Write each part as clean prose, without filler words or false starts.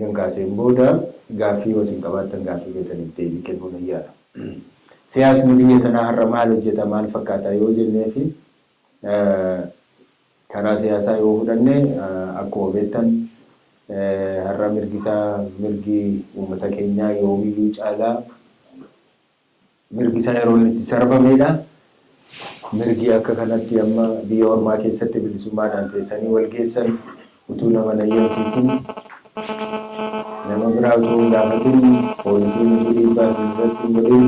Kan kaaseen booda gaaffii yoo isin qabaattan gaaffii keessaniif deebii kennuu nan yaala. Siyaasni biyya sanaa har'a maal hojjeta, maal fakkaata yoo jennee fi karaa siyaasaa yoo fudhanne, akkuma beektan har'a mirgi isaa, mirgi uummata keenyaa yoomiyyuu caalaa mirgi isaa yeroo inni itti sarbamedha. Mirgi akka kanatti amma biyya ormaa keessatti bilisummaadhaan teessanii wal geessan, utuu nama nayyamsiisin, nama biraa utuu hin gaafatin, poolisiin utuu dhiibbaa isin irratti hin godhin,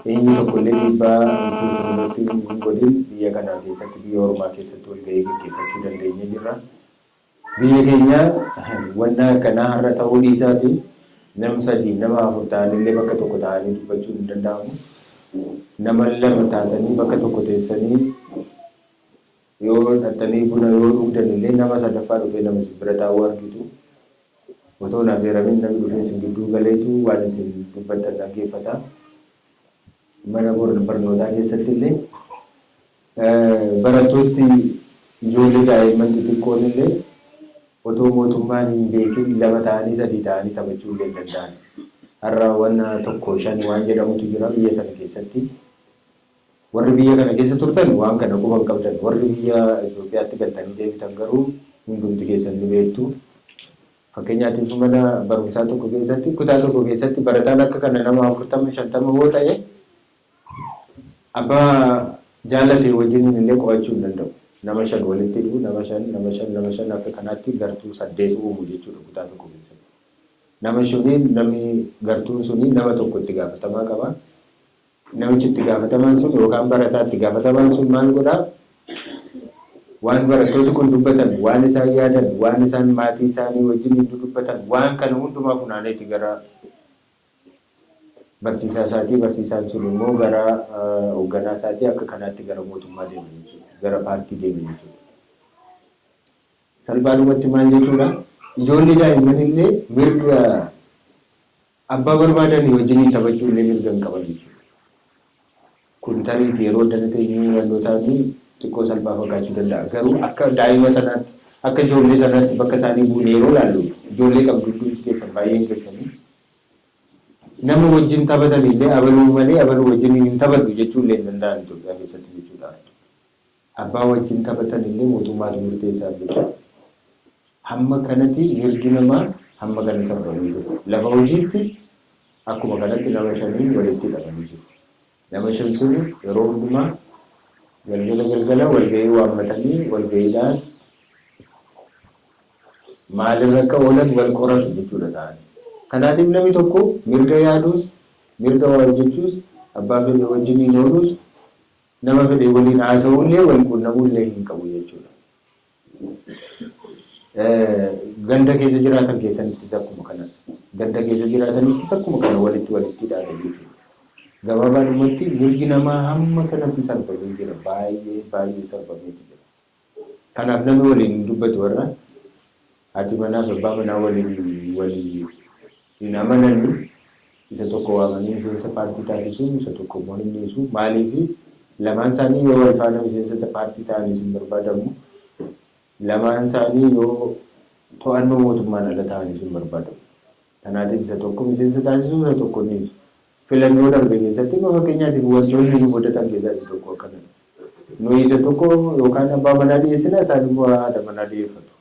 eenyu tokkollee dhiibbaa utuu isin irratti hin godhin biyya kana keessatti, biyya ormaa keessatti wal gahii gaggeeffachuu dandeenye jirra. Biyya keenya wanna akkanaa har'a ta'uu dhiisaati, nam 3, nama 4 ta'anillee bakka tokko ta'anii dubbachuun hin danda'amu. Nama 2 taatanii bakka tokko teessanii yoo dhaxxanii buna yoo dhugdanillee, nama sadaffaa dhufee nama isin bira taa'uu argitu. Otoo hin affeeramin namni dhufee isin gidduu galeetu waan isin dubbattan dhaggeeffata. Mana barnootaa keessatti illee barattooti, ijoollee daa'imman xixiqqoon illee otoo mootummaan hin beekin 2 ta'anii, 3 ta'anii taphachuu illee hin danda'an. Har'a wanna 1-5 waan jedhamutu jira biyya sana keessatti. Warri biyya kana keessa turtan waan kana quba hin qabdan. Warri biyya Itoophiyaatti galtanii deebitan garuu hundumti keessan ni beektu. Fakkeenyaatiif, mana barumsaa tokko keessatti, kutaa tokko keessatti barataan akka kana nama 40, 50 yoo ta'e, abbaa jaalate wajjin illee qo'achuu hin danda'u. Nama 5 walitti hidhu, nama 5, nama 5, nama 5, akka kanaatti gartuu 8 uumu jechuudha kutaa tokko keessatti. Nama shuniin, namni gartuun suni nama tokko itti gaafatamaa qaba. Namichi itti gaafatamaan sun yookaan barataa itti gaafatamaan sun maal godhaa? Waan barattooti kun dubbatan, waan isaan yaadan, waan isaan maatii isaanii wajjin dudubbatan, waan kana hundumaa funaaneeti gara barsiisaa isaatii, barsiisaan sun immoo gara hoogganaa isaatii, akka kanaatti gara mootummaa deema jechuudha. Gara paartii deema jechuudha. Salphaadhumatti maal jechuudha? Ijoollee daa'imman illee mirga abbaa barbaadanii wajjiniin taphachuu illee mirga hin qaban jechuudha. Kun tariitii yeroo addana teenyee wannootaanii xiqqoo salphaa fakkaachuu danda'a. Garuu akka daa'ima sanaatti, akka ijoollee sanaatti bakka isaanii buunee yeroo ilaallu, ijoollee qabdu hundumti keessan, baay'een keessanii, nama wajjin taphatan illee abaluu malee abaluu wajjin hin taphadhu jechuu illee hin danda'an Itoophiyaa keessatti jechuudha. Abbaa wajjin taphatan illee mootummaatu murteessaaf jechuudha. Hamma kanatti mirgi namaa hamma kana sarbamee jira. Lafa hojiitti akkuma kanatti nama 5n walitti hidhamanii jiru. Nama 5 suni yeroo hundumaa galgala galgala walgahii waammatanii walgahiidhaan maalirra akka oolan wal qoratu jechuudha ta'anii. Kanaatiif namni tokko mirga yaaduus, mirga waa hojjechuus, abbaa fedhe wajjiniin ooluus, nama fedhe waliin haasa'uullee, wal quunnamuullee hin qabu jechuudha. Ganda keessa jiraatan keessanittis akkuma kanadha. Ganda keessa jiraatanittis akkuma kana walitti walitti hidhaadha jechuudha. Gabaabaadhumatti mirgi namaa hamma kanatti sarbamee jira. Baay'ee baay'ee sarbameeti jira. Kanaaf namni waliin hin dubbatu warra haati manaa fi abbaa manaa waliin walii hin amananii, isa tokko waamanii miseensa paartii taasisu, isa tokko immoo hin dhiisu. Maaliif? Lamaan isaanii yoo wal faana miseensota paartii ta'anis hin barbaadamu. Lamaan isaanii yoo to'annoo mootummaan ala ta'anis hin barbaadamu. Kanaatiif isa tokko miseensa taasisu, isa tokko hin dhiisu. Filannoo darbe keessatti immoo, fakkeenyaatiif, wantoonni nu mudatan keessaa isa tokko akkanadha. Nuyi isa tokko yookaan abbaa manaa dhiyeessina, isaan immoo haadha manaa dhiyeeffatu.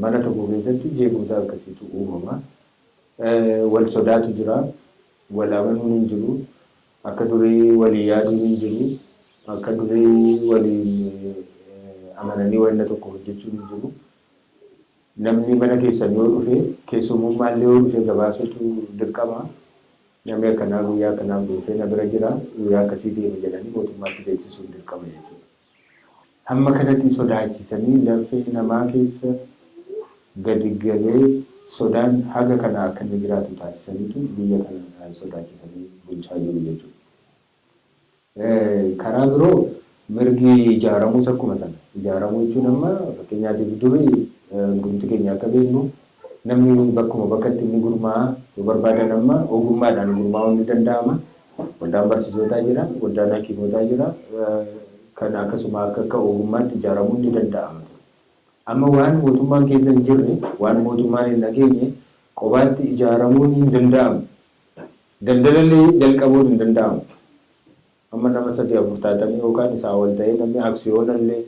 Mana tokko keessatti jeequmsa akkasiitu uumama. Wal sodaatu jira. Wal amanuun hin jiru. Akka durii walii yaaduun hin jiru. Akka durii waliin amananii wanna tokko hojjechuun hin jiru. Namni mana keessan yoo dhufe, keessummummaa illee yoo dhufe, gabaasuutu dirqama. Namni akkanaa guyyaa akkanaaf dhufee na bira jira, guyyaa akkasii deema jedhanii mootummaatti beeksisuun dirqama jechuudha. Hamma kanatti sodaachisanii lafee namaa keessa gadi galee sodaan haga kana akka inni jiraatu taasisaniitu biyya kana sodaachisanii bulchaa jiru jechuudha. Karaa biroo mirgi ijaaramuus akkuma sana. Ijaaramuu jechuun amma fakkeenyaatiif durii hundumti keenya akka beeknu Namni bakkuma bakkatti inni gurmaa'a. Yoo barbaadan amma ogummaadhaan gurmaa'uun ni danda'ama. Waldaan barsiisotaa jira, waldaan hakiimotaa jira. Kan akkasuma akka ogummaatti ijaaramuun ni danda'ama. Amma waan mootummaan keessa hin jirre, waan mootummaan hin dhageenye qobaatti ijaaramuun hin danda'amu. Daldalallee jalqabuun hin danda'amu. Amma nama 3 4 taatanii yookaan isaa ol ta'ee namni aksiyoonallee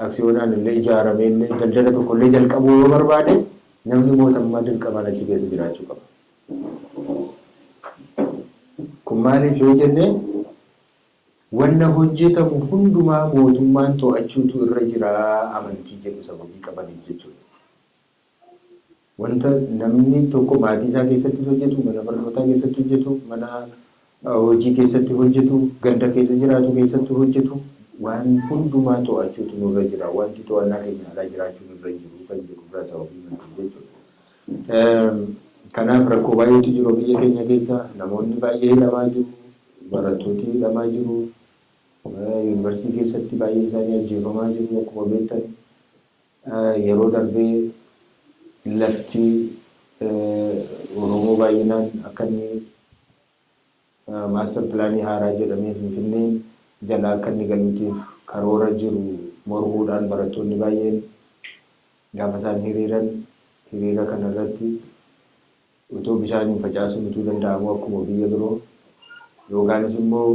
aksiyoonaan illee ijaaramee illee daldala tokkollee jalqabuu yoo barbaade, namni mootummaa dirqamaan achi keessa jiraachuu qaba. Kun maaliif yoo jenne, wanna hojjetamu hundumaa mootummaan to'achuutu irra jira amantii jedhu sababii qabaniif jechuudha. Wanta namni tokko maatii isaa keessattis hojjetu, mana barnootaa keessatti hojjetu, mana hojii keessatti hojjetu, ganda keessa jiraatu keessatti hojjetu, waan hundumaa to'achuutu nurra jira. Wanti to'annaa keenya alaa jiraachuu nurra hin jiru kan jedhu irraa sababii maddu jechuudha. Kanaaf rakkoo baay'eetu jiru biyya keenya keessa. Namoonni baay'ee hidhamaa jiru, barattooti hidhamaa jiru, yuunivarsiitii keessatti baay'een isaanii ajjeefamaa jiru akkuma beektan. Yeroo darbee lafti Oromoo baay'inaan akka inni master planii haaraa jedhamee Finfinneen jala akka inni galuutiif karoora jiru mormuudhaan barattoonni baay'een gaafa isaan hiriiran, hiriira kanarratti utoo bishaaniin facaasuun utuu danda'amu akkuma biyya biroo, yookaanis immoo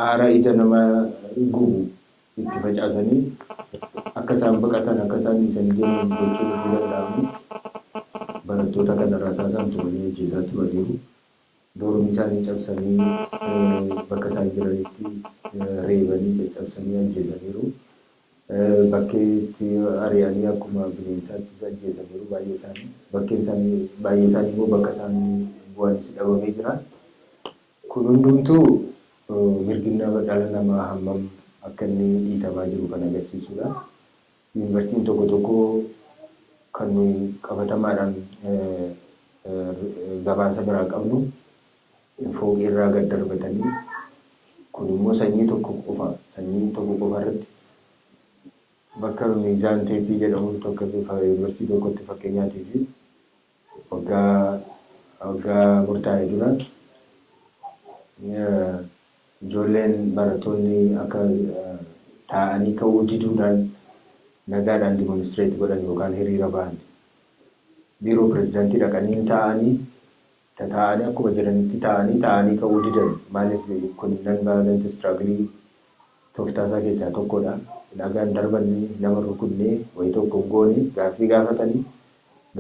aara ija nama gubu itti facaasanii akka isaan baqatan, akka isaan dhiisanii deeman gochuun utuu danda'amu, barattoota kana rasaasaan tumanii ajjeesaa turaniiru. Dormii isaanii cabsanii bakka isaan jiranitti reebanii caccabsanii ajjeesaniiru. Bakkeetti ari'anii akkuma bineensaattis ajjeesaniiru baay'ee isaanii. Bakkeen isaanii baay'ee isaanii immoo bakka isaan bu'anis dhabamee jira. Kun hundumtuu mirgi dhala namaa hammam akka inni dhiitamaa jiru kan agarsiisudha. Yuunivarsiitiin tokko tokko kan nuyi qabatamaadhaan gabaasa biraa qabnu fooqii irraa gad darbatanii, kun immoo sanyii tokko qofa irratti bakka Miizaan Teeppii jedhamu tokko yuunivarsiitii tokkotti fakkeenyaatii fi waggaa waggaa murtaa'e dura ijoolleen barattoonni akka taa'anii ka'uu diduudhaan nagaadhaan demonstrate godhan yookaan hiriira ba'an, biiroo pirezidaantii dhaqanii taa'anii tataa'anii, akkuma jiranitti taa'anii taa'anii ka'uu didan. Maaliif? Kun non violent struggle tooftaa isaa keessaa tokkodha. Dhagaan darbannee, nama rukunnee, wayii tokko hin goone, gaaffii gaafatanii,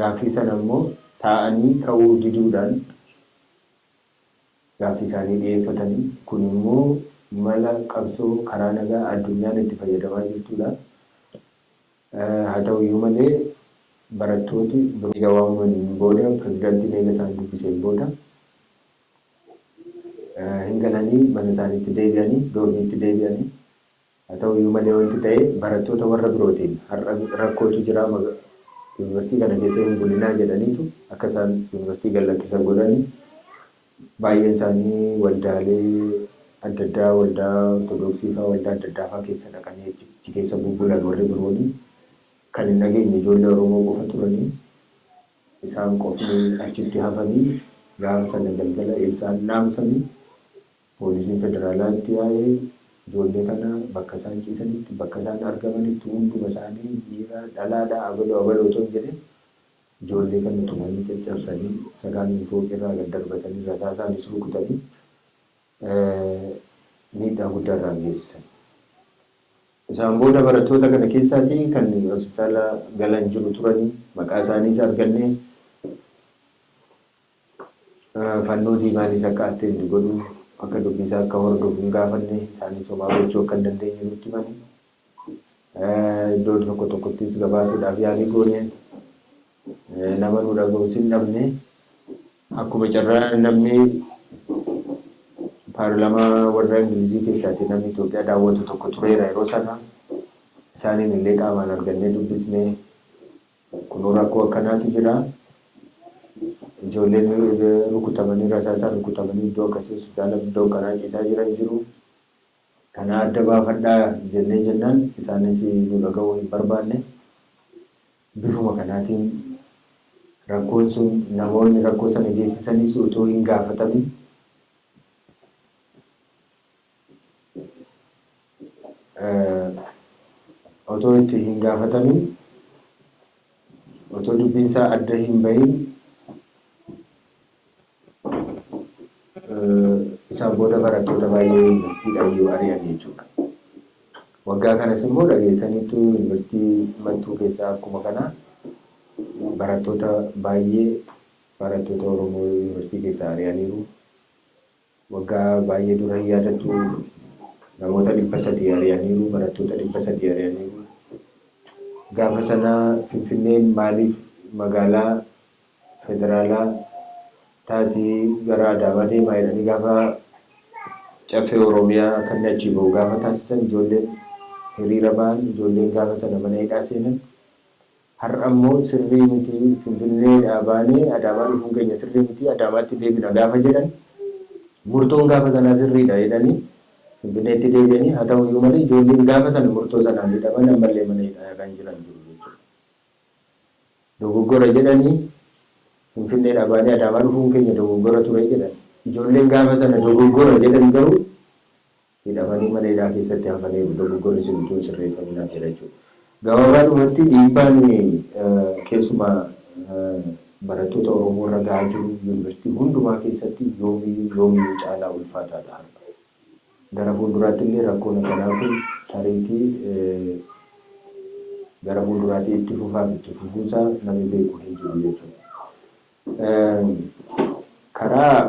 gaaffii sana immoo taa'anii ka'uu diduudhaan gaaffii isaanii dhiyeeffatanii. Kun immoo mala qabsoo karaa nagaa addunyaan itti fayyadamaa jirtudha. Haa ta'uyyuu malee, barattooti eega waamamaniin booda, pirezidaantiin eega isaan dubbiseen booda, hin galanii mana isaaniitti deebi'anii, dormiitti deebi'anii. Haa ta'uyyuu malee, wanti ta'e barattoota warra birootiin har'a rakkootu jira, yuunivarsiitii kana keessa hin bulinaa jedhaniitu akka isaan yuunivarsiitii gad lakkisan godhanii. Baay'een isaanii waldaalee adda addaa, waldaa Ortodoksii fa'aa, waldaa adda addaa fa'aa keessa dhaqanii achi keessa bubbulan. Warri birooni kan hin dhageenye ijoollee Oromoo qofa turanii, isaan qofni achitti hafanii. Gaafa sana galgala ibsaan dhaamsanii, poolisiin federaalaa itti yaa'ee ijoollee kana bakka isaan ciisanitti, bakka isaan argamanitti hunduma isaanii, dhiira dhalaadhaa, abaloo abaloo otoo hin jedhin, ijoollee kana tumanii caccabsanii, sagaan fooqirraa gad darbatanii, rasaasaanis rukutanii miidhaa guddaa irraan geessisan. Isaan booda barattoota kana keessaatii kan hospitaala galan jiru turanii, maqaa isaaniis arganne, fannoo diimaanis akka attend godhu, akka dubbisaa akka hordofu hin gaafanne. Isaanis homaa gochuu akka hin dandeenye nutti himani. Iddoo tokko tokkottis gabaasuudhaaf yaalii goone, nama nu dhaga'us hin dhabne. Akkuma carraa namni paarlaamaa warra Ingilizii keessaati namni Itoophiyaa daawwatu tokko tureera yeroo sana. Isaaniin illee qaamaan argannee dubbisnee, kunoo rakkoo akkanaatu jira. Ijoolleen rukutamanii, rasaasaan rukutamanii iddoo akkasii hospitaala iddoo akkanaa ciisaa jiran jiru. Kana adda baafadhaa jennee jennaan isaanis nu dhaga'uu hin barbaanne. Bifuma kanaatiin Rakkoon sun namoonni rakkoo sana geessisanis utuu hin gaafatamin otoo itti hin gaafatamin, otoo dubbiin isaa adda hin bahin, isaan booda barattoota baay'ee yuunivarsiitiidhaan yoo ari'an jechuudha. Waggaa kanas immoo dhageessaniitu, Yuunivarsiitii Mattuu keessaa akkuma kana barattoota baay'ee, barattoota Oromoo yuunivarsiitii keessaa ari'aniiru. Waggaa baay'ee dura hin yaadattu, namoota 300 ari'aniiru, barattoota 300 ari'aniiru. Gaafa sana Finfinneen maaliif magaalaa federaalaa taatii, gara Adaamaa deemaa jedhanii gaafa Caffee Oromiyaa akka inni achii bahu gaafa taasisan, ijoolleen hiriira ba'an, ijoolleen gaafa sana mana hidhaa seenan. Har'a immoo sirrii miti, Finfinneedhaa baanee Adaamaa dhufuun keenya sirrii miti, Adaamaatti deebina gaafa jedhan, murtoon gaafa sanaa sirriidha jedhanii Finfinneetti deebi'anii. Haa ta'uyyuu malee ijoolleen gaafa sana murtoo sanaan hidhaman ammallee mana hidhaa kan jiran jiru jechuudha. Dogoggora jedhanii, Finfinneedhaa baanee Adaamaa dhufuun keenya dogoggora ture jedhan. Ijoolleen gaafa sana dogoggora jedhan garuu hidhamanii mana hidhaa keessatti hafaniiru, dogoggorri sun utuu hin sirreeffamin hafeera jechuudha. Gabaabaadhumatti dhiibbaan keessumaa barattoota Oromoo irra gahaa jiru yuunivarsiitii hundumaa keessatti yoomiyyuu yoomiyyuu caalaa ulfaataadha har'a. Gara fuulduraatti illee rakkoon akkanaa kun tariitii gara fuulduraatti itti fufaaf itti fufuusaa namni beeku hin jiru jechuudha. Karaa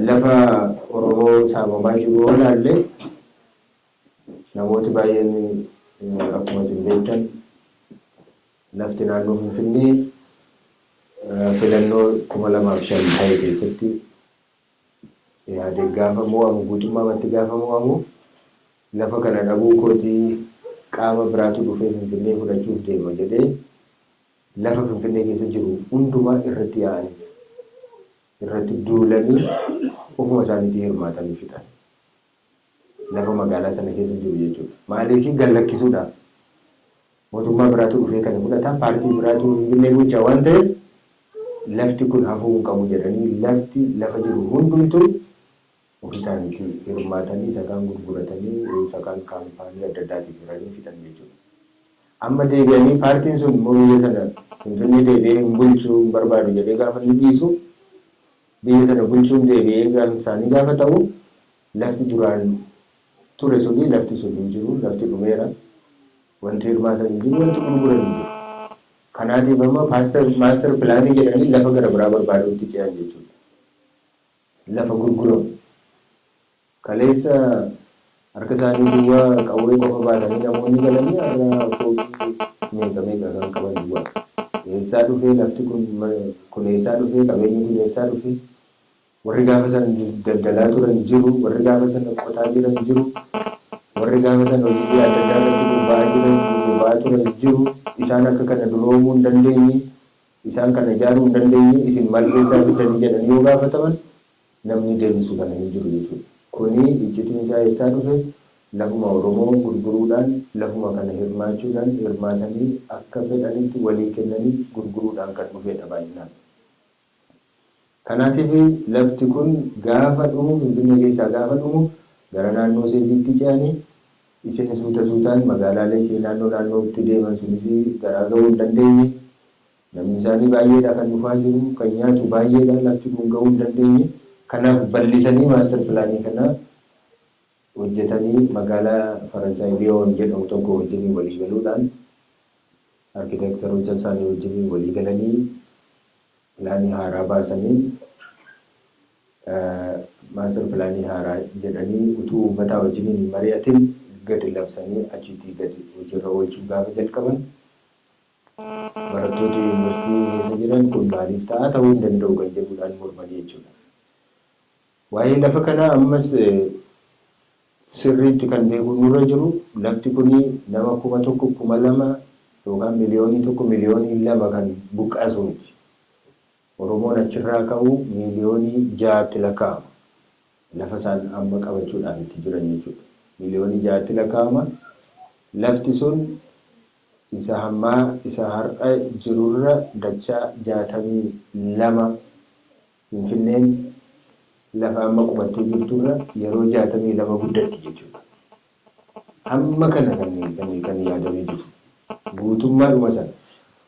lafa Oromoo saamamaa jiru yoo ilaalle, namooti baay'een akkuma isin beektan lafti naannoo Finfinnee filannoo 2005 ta'e keessatti Ihaadeeg gaafa mo'amu, guutummaamatti gaafa mo'amu, lafa kana dhabuu kootii qaama biraatu dhufee Finfinnee fudhachuuf deema jedhee lafa Finfinnee keessa jiru hundumaa irratti yaa'anii irratti duulanii ofuma isaaniitii hirmaatanii fixan. Lafa magaalaa sana keessa jiru jechuudha. Maaliif? Gad lakkisuudhaaf. Mootummaa biraatu dhufee kana fudhata, paartii biraatu Finfinnee bulcha waan ta'eef lafti kun hafuu hin qabu jedhanii lafti lafa jiru hundumtuu ofii isaaniitii hirmaatanii isa kaan gurguratanii, isa kaan kaampaanii adda addaatiif hiranii fixan jechuudha. Amma deebi'anii paartiin sun immoo biyya sana Finfinnee deebi'ee hin bulchuu hin barbaadu jedhee gaafa inni dhiisu, biyya sana bulchuun deebi'ee kan isaanii gaafa ta'u, lafti duraan ture suni, lafti sun hin jiru, lafti dhumeera. Wanti hirmaatan hin jiru, wanti gurguran hin jiru. Kanaatiif amma master pilaanii jedhanii lafa gara biraa barbaaduutti ce'an jechuudha. Lafa gurguramu. Kaleessa harka isaanii duwwaa qawwee qofa baatanii namoonni galanii har'a fooqii meeqa meeqa kan qaban duwwaa. Eessaa dhufee lafti kun kun eessaa dhufee, qabeenyi kun eessaa dhufee? Warri gaafa sana daldalaa turan jiru, warri gaafa sana qotaa jiran jiru, warri gaafa sana hojii adda addaa irratti bobba'aa jiran, bobba'aa turan jiru. Isaan akka kana duroomuu hin dandeenye, isaan kana ijaaruu hin dandeenye, isin maal keessaa fiddanii jedhanii yoo gaafataman namni deebisu kana hin jiru jechuudha. Kuni iccitiin isaa eessaa dhufe? Lafuma Oromoo gurguruudhaan, lafuma kana hirmaachuudhaan, hirmaatanii akka fedhanitti walii kennanii gurguruudhaan kan dhufedha baay'inaan. Kanaatiif lafti kun gaafa dhumu, Finfinnee keessaa gaafa dhumu, gara naannoo Seefiitti ce'anii isheen suuta suutaan magaalaalee ishee naannoo naannootti deeman sunis garaa ga'uu hin dandeenye. Namni isaanii baay'eedha kan dhufaa jiru, kan nyaatu baay'eedha, lafti kun ga'uu hin dandeenye. Kanaaf bal'isanii master pilaanii kana hojjetanii magaalaa Faransaay Liyoon jedhamu tokko wajjin walii galuudhaan, arkitektaroota isaanii wajjin walii galanii pilaanii haaraa baasanii, master pilaanii haaraa jedhanii utuu uummataa wajjin hin mari'atin gadi labsanii achiitii gadi hojiirra oolchuu gaafa jalqaban, barattoota yuunivarsiitii keessa jiran kun maaliif ta'a, ta'uu hin danda'u kan jedhuudhaan mormanii jechuudha. Waa'ee lafa kanaa ammas sirriitti kan beekuun nurra jiru, lafti kuni nama 1000, 2000 yookaan 1 miliyoonii, 2 miliyoonii kan buqqaasu miti. Oromoon achirraa ka'u miiliyoonii 6tti lakkaa'ama. Lafa isaan amma qabachuudhaaf itti jiran jechuudha. Miiliyoonii 6tti lakkaa'ama. Lafti sun Isa hammaa isa har'a jirurra dachaa 62, Finfinneen lafa amma qubattee jirturra yeroo 62 guddatti jechuudha. Hamma kana kan yaadamee jiru. Guutummaadhuma sana.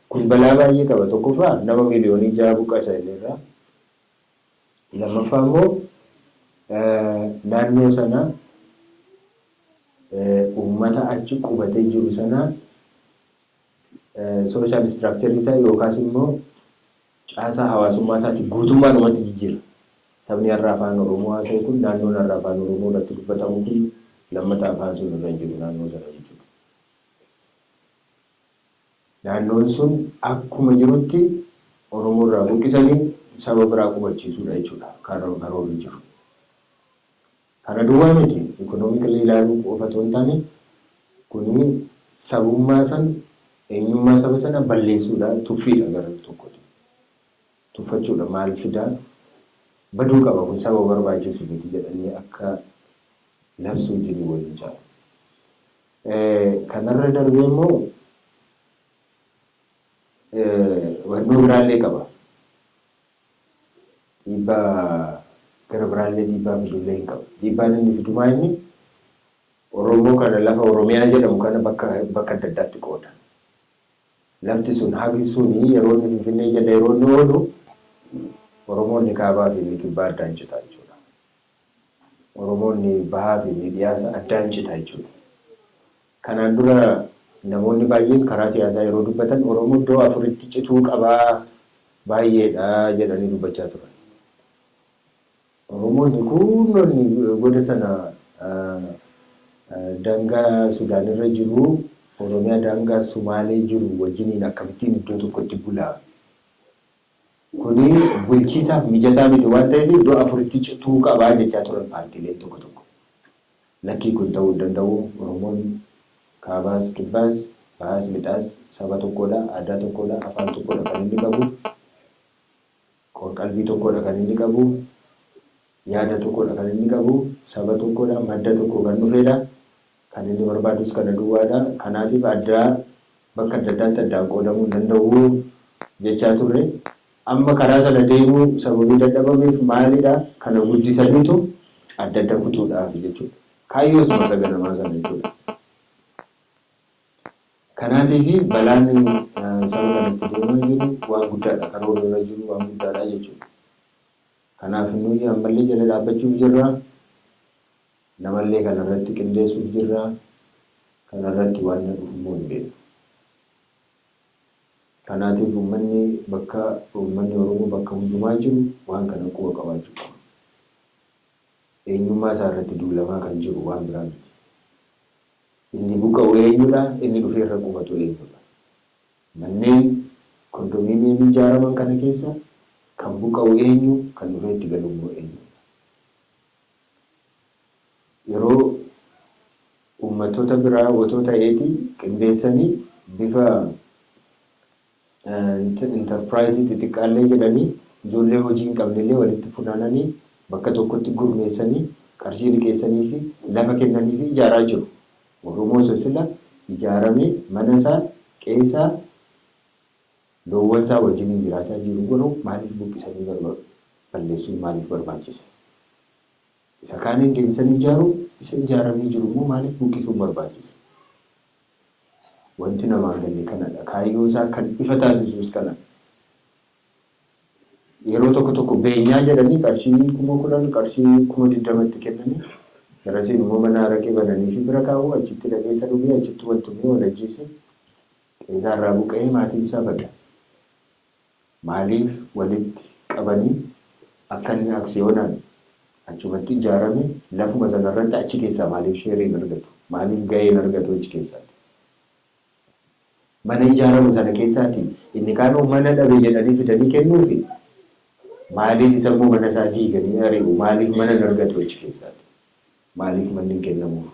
Kun balaa baay'ee qaba. Tokkoffaa, nama miliyoonii 6 buqqasa irraa. Lammaffaa immoo naannoo sana uummata achi qubatee jiru sana social structure isaa yookaas immoo caasaa hawaasummaa isaatii guutummaadhumatti jijjiira. Sabni har'a afaan Oromoo haasa'u kun, naannoon har'a afaan Oromoo irratti dubbatamu kun, lammata afaan sun irra hin jiru naannoo sana jechuudha. Naannoon sun akkuma jirutti Oromoo irraa buqqisanii saba biraa qubachiisuudha jechuudha karoorri jiru. Kana duwwaa miti, economically ilaaluu qofa otoo hin taane, kuni sabummaa san, eenyummaa saba sana balleessuudha, tuffiidha gara tokkotti. Tuffachuudha. Maal fidaa? Baduu qaba, kun saba barbaachisu miti jedhanii akka labsuu wajjin waliin caalu. Kanarra darbee immoo wannoo biraallee qaba. Dhiibbaa gara biraallee, dhiibbaa fidullee hin qabu. Dhiibbaan inni fidu maa inni? Oromoo kana lafa Oromiyaa jedhamu kana bakka bakka adda addaatti qooda. Lafti sun hagi suni yeroo inni Finfinnee jala yeroo inni oolu, Oromoonni kaabaa fi inni kibbaa addaan cita jechuudha. Oromoonni bahaa fi inni dhiyaasa addaan cita jechuudha. Kanaan dura namoonni baay'een karaa siyaasaa yeroo dubbatan, Oromoo iddoo afuritti cituu qabaa, baay'eedha jedhanii dubbachaa turan. Oromoonni kunnoonni goda sana daangaa Sudaanirra jiru, Oromiyaa daangaa Sumaalee jiru wajjiniin akkamittiin iddoo tokkotti bulaa? Kuni bulchiisaaf mijataa miti waan ta'eef iddoo afuritti cituu qabaa jechaa turan paartiileen tokko tokko. Lakkii, kun ta'uu hin danda'u. Oromoon kaabaas kibbaas, bahaas lixaas saba tokkodha, aadaa tokkodha, afaan tokkodha kan inni qabu, qorqalbii tokkodha kan inni qabu, yaada tokkodha kan inni qabu, saba tokkodha, madda tokko kan dhufedha. Kan inni barbaadus kana duwwaadha. Kanaatiif addaa bakka adda addaatti addaan qoodamuu hin danda'u jechaa turre. Amma karaa sana deemuu sababii dadhabameef maalidha? Kana guddisaniitu adda adda kutuudhaaf jechuudha. Kaayyoosuma isa ganamaa sana jechuudha. Kanaatiif balaan saba kanatti deemaa jiru waan guddaadha. Karoorri irra jiru waan guddaadha jechuudha. Kanaaf nuyi ammallee jala dhaabbachuuf jirra. Namallee kanarratti qindeessuuf jirra. Kanarratti waan na dhufu immoo hin beeknu. Kanaatiif uummanni Oromoo bakka hundumaa jiru waan kana quba qabaachuu qaba. Eenyummaa isaa irratti duulamaa kan jiru waan biraa miti. Inni buqqa'u eenyudha? Inni dhufee irra qubatu eenyudha? Manneen kondominiyeemii ijaaraman kana keessa kan buqqa'u eenyu? Kan dhufee itti galu immoo eenyudha? Yeroo uummattoota biraa otoo ta'eeti qindeessanii bifa intarpiraayizii xixiqqaallee jedhanii ijoollee hojii hin qabnellee walitti funaananii bakka tokkotti gurmeessanii qarshii liqeessanii fi lafa kennanii fi ijaaraa jiru. Oromoo silsila ijaaramee mana isaa, qe'ee isaa, loowwan isaa wajjiniin jiraachaa jiru garuu maaliif buqqisanii balleessuun maaliif barbaachise? Isa kaaniin deebisanii ijaaruu, isa ijaaramee jiru immoo maaliif buqqisuun barbaachise? Wanti namaa galle kanadha. Kaayyoo isaa kan ifa taasisus kanadha. Yeroo tokko tokko beenyaa jedhanii qarshii 10,000, qarshii 20,000tti kennanii, garasiin immoo mana araqee bananii fi bira kaa'u, achitti dhaqee isa dhugee, achitti wal tumee, wal ajjeesee, qe'eesaa irraa buqqa'ee maatiin isaa bada. Maaliif walitti qabanii akka inni aksiyoonaan achumatti ijaarame lafuma sanarratti achi keessaa maaliif share hin argatu? Maaliif gahee hin argatu achi keessaati? Mana ijaaramu sana keessaati inni kaanoo mana dhabe jedhanii fidanii kennuufi maaliif isa immoo mana isaa diiganii ari'u? Maaliif mana hin argatu achi keessaati? Maaliif manni hin kennamuuf?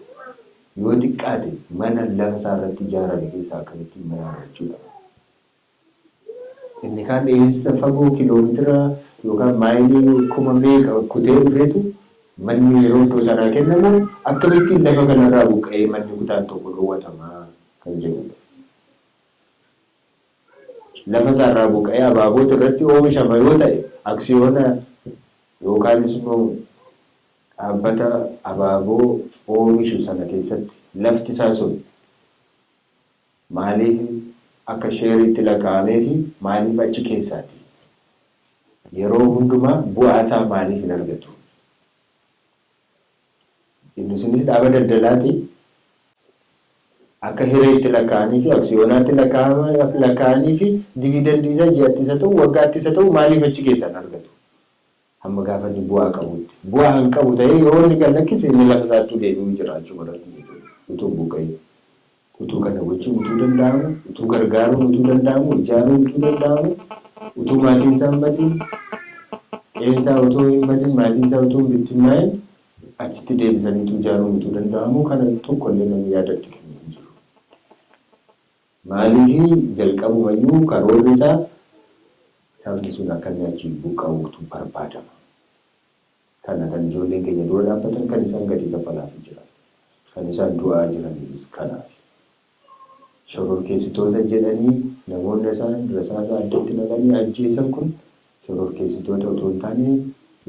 Yoo xiqqaate mana lafa isaa irratti ijaarame keessaa akkamittiin mana argachuu qaba? Inni kaan eessa fagoo kiloomitira yookaan maayilii kuma meeqa kutee dhufeetu manni yeroo iddoo sanaa kennamu akkamittiin lafa kanarraa buqqa'ee manni kutaan tokko dhoowwatamaa kan jedhudha. lafa isaarraa buqqa'ee abaaboota irratti oomishama yoo ta'e, aksiyoona yookaanis immoo dhaabbata abaaboo oomishu sana keessatti lafti isaa sun maaliif akka sheeriitti lakkaa'amee fi maaliif achi keessaati? Yeroo hundumaa bu'aa isaa maaliif hin argatu? Inni sunis dhaaba daldalaati. Akka hireetti lakkaa'anii fi aksiyoonaatti lakkaa'anii fi dividendii isaa ji'atti isa ta'u, waggaatti isa ta'u, maaliif achi keessaa hin argatu? Hamma gaafa inni bu'aa qabutti. Bu'aa hin qabu ta'ee yoo inni gad lakkise, inni lafa isaatti deebi'uu jira achuma irratti jechuudha. Utuu hin buqqa'in. Utuu kana gochuun utuu danda'amu, utuu gargaaruun utuu danda'amu, ijaaruun utuu danda'amu, utuu maatiin isaa hin badin, qe'een isaa utuu hin badin, maatiin isaa utuu hin bittinnaa'in achitti deebisanii ijaaruun utuu danda'amu, kana tokkollee namni yaadatti kennu hin jiru. Maaliif? Jalqabumayyuu karoorri isaa sabni sun akka inni achii buqqa'uutu barbaadama. Kana kan ijoolleen keenya dura dhaabbatan, kan isaan gatii kaffalaafii jiran, kan isaan du'aa jiraniifis kanaaf. Shororkeessitoota jedhanii namoonni isaan rasaasa addatti naqanii ajjeesan kun shororkeessitoota otoo hin taane,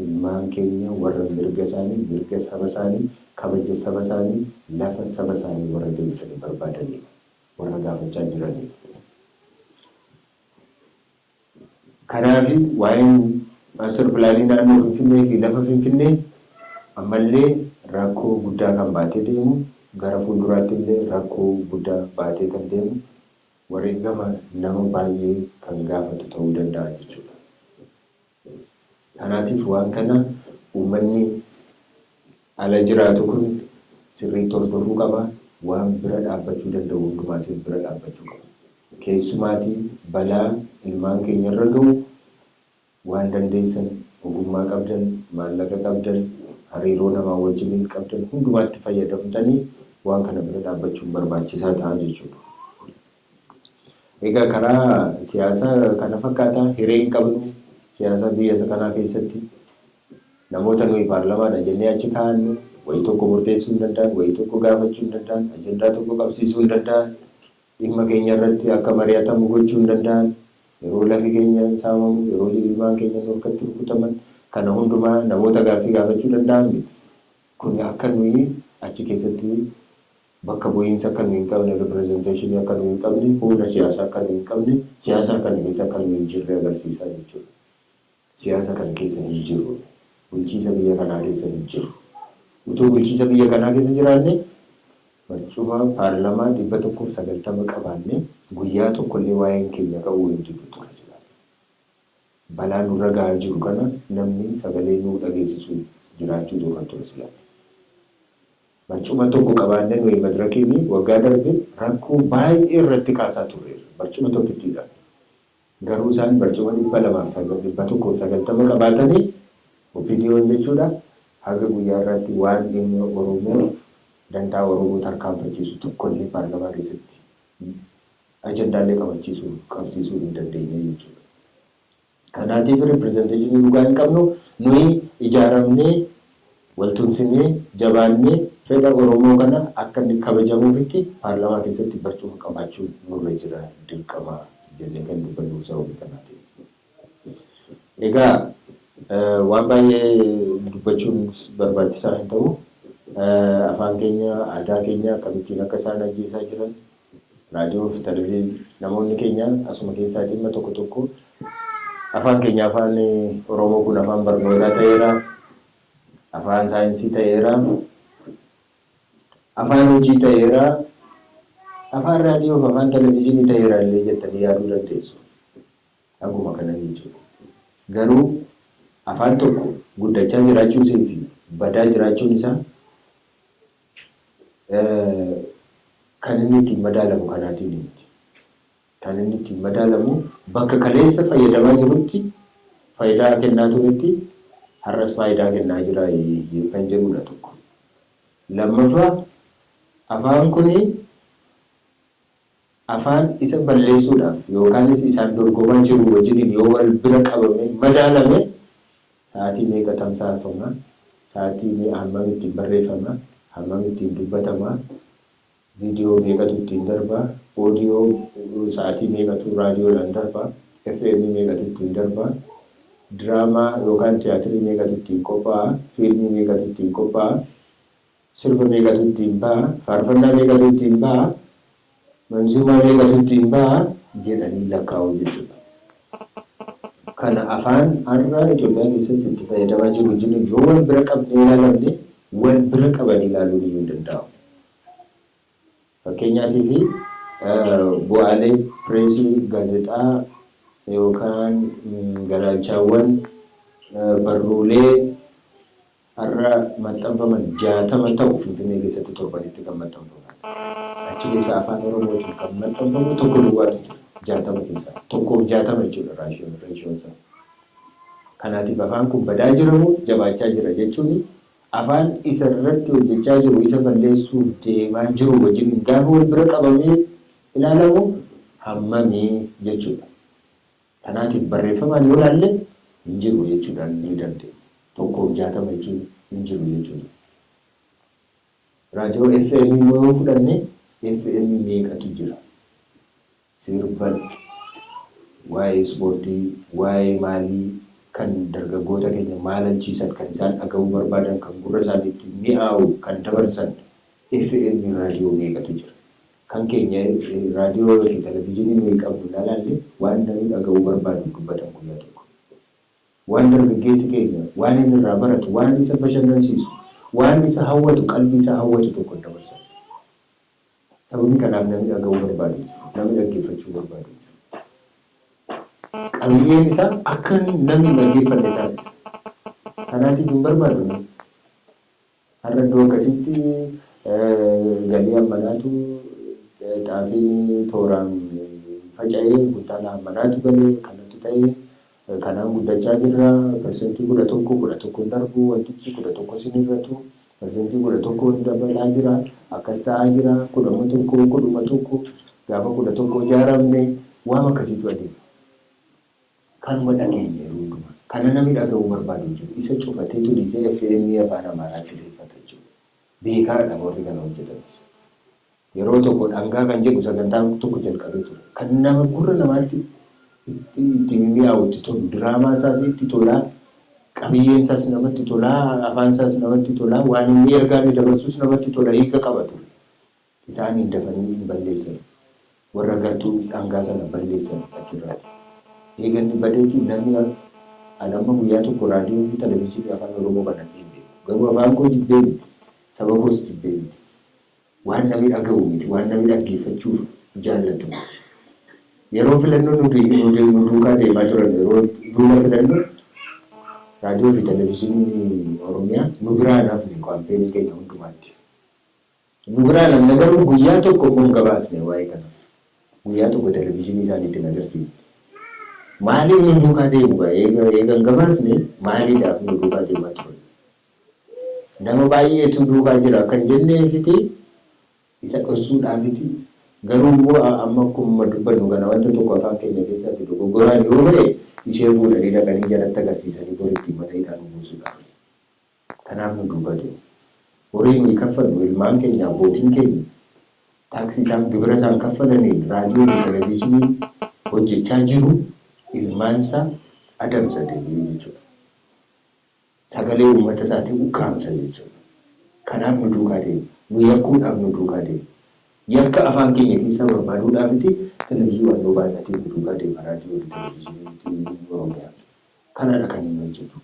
ilmaan keenya warra mirga isaanii, mirga saba isaanii, kabaja saba isaanii, lafa saba isaanii warra deebisanii barbaadanidha. Warra gaafachaa jiranidha. Kanaaf waa'een master planii naannoo Finfinnee fi lafa Finfinnee ammallee rakkoo guddaa kan baatee deemu, gara fuulduraatti illee rakkoo guddaa baatee kan deemu, wareegama nama baay'ee kan gaafatu ta'uu danda'a jechuudha. Kanaatiif waan kana uummanni ala jiraatu kun sirriitti hordofuu qaba. Waan bira dhaabbachuu danda'u hundumaatiin bira dhaabbachuu qaba. Keessumaatii balaa ilmaan keenya irra ga'u waan dandeessan, ogummaa qabdan, maallaqa qabdan, hariiroo namaa wajjiniin qabdan hundumaatti fayyadamtanii waan kana bira dhaabbachuun barbaachisaa ta'a jechuudha. Egaa karaa siyaasaa kana fakkaata. Hiree hin qabnu siyaasa biyya kanaa keessatti. Namoota nuyi paarlamaadha jennee achi kaa'annu wayii tokko murteessuu hin danda'an, wayii tokko gaafachuu hin danda'an, ajandaa tokko qabsiisuu hin danda'an, dhimma keenya irratti akka mari'atamu gochuu hin danda'an. Yeroo lafi keenya saamamu, yeroo ilmaan keenya nu harkatti rukutaman, kana hundumaa namoota gaaffii gaafachuu danda'an miti. Kun akka nuyi achi keessatti bakka bu'iinsa akka nuyi hin qabne, representationii akka nuyi hin qabne, humna siyaasaa akka nuyi hin qabne, siyaasa kana keessa akka nuyi hin jirre agarsiisaa jechuudha. Siyaasa kana keessa hin jirru. Bulchiisa biyya kanaa keessa hin jirru. Utuu bulchiisa biyya kanaa keessa jiraanne, barcuma paarlamaa 190 qabaanne, guyyaa tokkollee waa'een keenya ka'uu hin didu ture silaa. Balaa nurra gahaa jiru kana namni sagalee nuu dhageessisu jiraachuu irra ture silaa. Barcuma tokko qabaannee nuyi madirakiin waggaa darbe rakkoo baay'ee irratti kaasaa turreerra. Barcuma tokkittiidhaan. Garuu isaan barcuma 200f 190 qabaatanii, OPDO'n jechuudha, haga guyyaa irraatti waan dhimma Oromoo, dantaa Oromoo tarkaanfachiisu tokkollee paarlamaa keessatti ajandaalee qabachiisuu qabsiisuu hin dandeenye jechuudha. Kanaatiif representationii dhugaa hin qabnu. Nuyi ijaaramnee, waltumsinee, jabaannee fedha Oromoo kana akka inni kabajamuufitti paarlamaa keessatti barcuma qabaachuu nurra jira, dirqama jennee kan dubbannu sababii kanaatiif. Egaa waan baay'ee dubbachuun barbaachisaa hin ta'u. Afaan keenya, aadaa keenya akkamittiin akka isaan ajjeesaa jiran raadiyoo fi televizyiinii namoonni keenya asuma keessaa dhimma tokko tokko, afaan keenya, afaan Oromoo kun afaan barnootaa ta'eera, afaan saayinsii ta'eera, afaan hojii ta'eera, afaan raadiyoo fi afaan televizyiinii ta'eera illee jettanii yaaduu dandeessu. Akkuma kana jechuudha. Garuu afaan tokko guddachaa jiraachuu isii fi badaa jiraachuun isaa kan inni ittiin madaalamu kanaatiin miti. Kan inni ittiin madaalamu bakka kaleessa fayyadamaa jirutti, faayidaa kennaa turetti har'as faayidaa kennaa jira kan jedhudha tokko. Lammaffaa, afaan kuni afaan isa balleessuudhaaf yookaanis isaan dorgomaa jiru wajjiniin yoo wal bira qabame madaalame, sa'aatii meeqa tamsaafama, sa'aatii hammam ittiin barreeffama, hammam ittiin dubbatama, viidiyoo meeqatu ittiin darba, Oodiyoo sa'aatii meeqatu raadiyoodhaan darba, FM meeqatu ittiin darba, diraamaa yookaan tiyaatirii meeqatu ittiin qophaa'a, fiilmii meeqatu ittiin qophaa'a, sirba meeqatu ittiin ba'a, faarfannaa meeqatu ittiin ba'a, manzuumaa meeqatu ittiin ba'a jedhanii lakkaa'u jechuudha. Kana afaan har'a Itoophiyaa keessatti itti fayyadamaa jiru wajjin yoo wal bira qabnee ilaalamne, wal bira qabanii ilaaluun iyyuu hin danda'amu. Fakkeenyaatiif, bu'aalee pireesii, gaazexaa yookaan galaalchaawwan barruulee har'a maxxanfaman 60 ta'u Finfinnee keessatti torbanitti kan maxxanfaman. Achi keessaa Afaan Oromootiin kan maxxanfamu tokko duwwaatu jira. 60 keessaa. Tokkoof 60 jechuudha raashiyoon isaa. Kanaatiif afaan kun badaa jira moo jabaachaa jira jechuun afaan isa irratti hojjechaa jiru isa balleessuuf deemaa jiru wajjin gaafa wal bira qabamee ilaalamu hammamii jechuudha. Kanaatiif barreeffamaan yoo ilaalle hin jiru jechuudhaan ni dandeenya. Tokkoof 60 jechuun hin jiru jechuudha. Raadiyoo FM immoo yoo fudhanne, FM meeqatu jira? Sirba, waa'ee ispoortii, waa'ee maalii kan dargaggoota keenya maalalchiisan, kan isaan dhaga'uu barbaadan, kan gurra isaaniitti mi'aawu kan dabarsan FM raadiyoo meeqatu jira? Kan keenya raadiyoo fi televizyiinii nuyi qabnu ilaalaalle, waan namni dhaga'uu barbaadu dubbatan guyyaa tokko. Waan dargaggeessi keenya waan inni irraa baratu, waan isa bashannansiisu, waan isa hawwatu, qalbii isaa hawwatu tokko hin dabarsan. Sababii kanaaf namni dhaga'uu barbaadu hin jiru. Namni dhaggeeffachuu barbaadu hin jiru. Qabiyyeen isaa akka namni hin dhaggeeffanne taasisa. Kanaatiif hin barbaadu namni. Har'a iddoo akkasiitti galii hammanaatu xaafiin tooraan faca'ee, kuntaala hammanaatu gale, kanatu ta'e, kanaan guddachaa jirra, persentii 11, 11 hin darbu wantichi, 11s hin hir'atu, persentii 11n dabalaa jira, akkas ta'aa jira, kudhama tokko, kudhuma tokko, gaafa 11 ijaaramne, waam akkasiitu adeema. Kanuma dhageenya yeroo hundumaa. Kana namni dhaga'uu barbaadu hin jiru. Isa cufateetu dhiisee FM Afaan Amaaraatti deeffata jechuudha. Beekaadha warri kana hojjetanis. Yeroo tokko dhangaa kan jedhu sagantaan tokko jalqabee ture. Kan nama gurra namaatti itti mimi'aawu, itti tolu, diraamaan isaas itti tolaa, qabiyyeen isaas namatti tolaa, afaan isaas namatti tolaa, waan inni ergaa inni dabarsus namatti tola, hiika qaba ture. Isaaniin dafanii hin balleessan. Warra gartuu dhangaa sana balleessan achirraati. Eega inni badeeti namni ani amma guyyaa tokko raadiyoo fi televizyiinii Afaan Oromoo banadhee hin beeku. Garuu afaan koo jibbee miti. Saba koos jibbee miti. Waan namni dhaga'u miti. Waan namni dhaggeeffachuuf jaallatu miti. Yeroo filannoo nu duukaa deemaa turan, yeroo duula filannoo raadiyoo fi televizyiiniin Oromiyaa nu biraa hin hafne kaampeenii keenya hundumaatti. Nu biraa hin hafne, garuu guyyaa tokko immoo hin gabaasne waa'ee kana. Guyyaa tokko televizyiinii isaaniitti hin agarsiifne. Maaliif nu duukaa deemu gaa, eega hin gabaasne maaliidhaaf nu duukaa deemaa turan? Nama baay'eetu duukaa jira akka hin jenneefiti, isa dhossuudhaafiti. Garuu immoo amma akkuma dubbannu kana wanta tokko afaan keenya keessaatti dogoggoraan yoo ba'e, ishee fuudhanii dhaqanii jalatti agarsiisanii bor ittiin mana hidhaa nu buusuudhaaf. Kanaaf nu duukaa deemu. Horii nuyi kaffallu, ilmaan keenya, abbootiin keenya taaksii isaan, gibira isaan kaffalaniin raadiyoo fi televizyiniin hojjechaa jiru ilmaan isaa adamsa deebi'ee jechuudha. Sagalee uummata isaatii ukkaamsa jechuudha. Kanaaf nu duukaa deemu. Nu yakkuudhaaf nu duukaa deemu. Yakka afaan keenya keessaa barbaaduudhaafiti televizyinii waan baay'atee nu duukaa deema raadiyoo fi televizyiniin Oromiyaa. Kanadha kan inni hojjetu.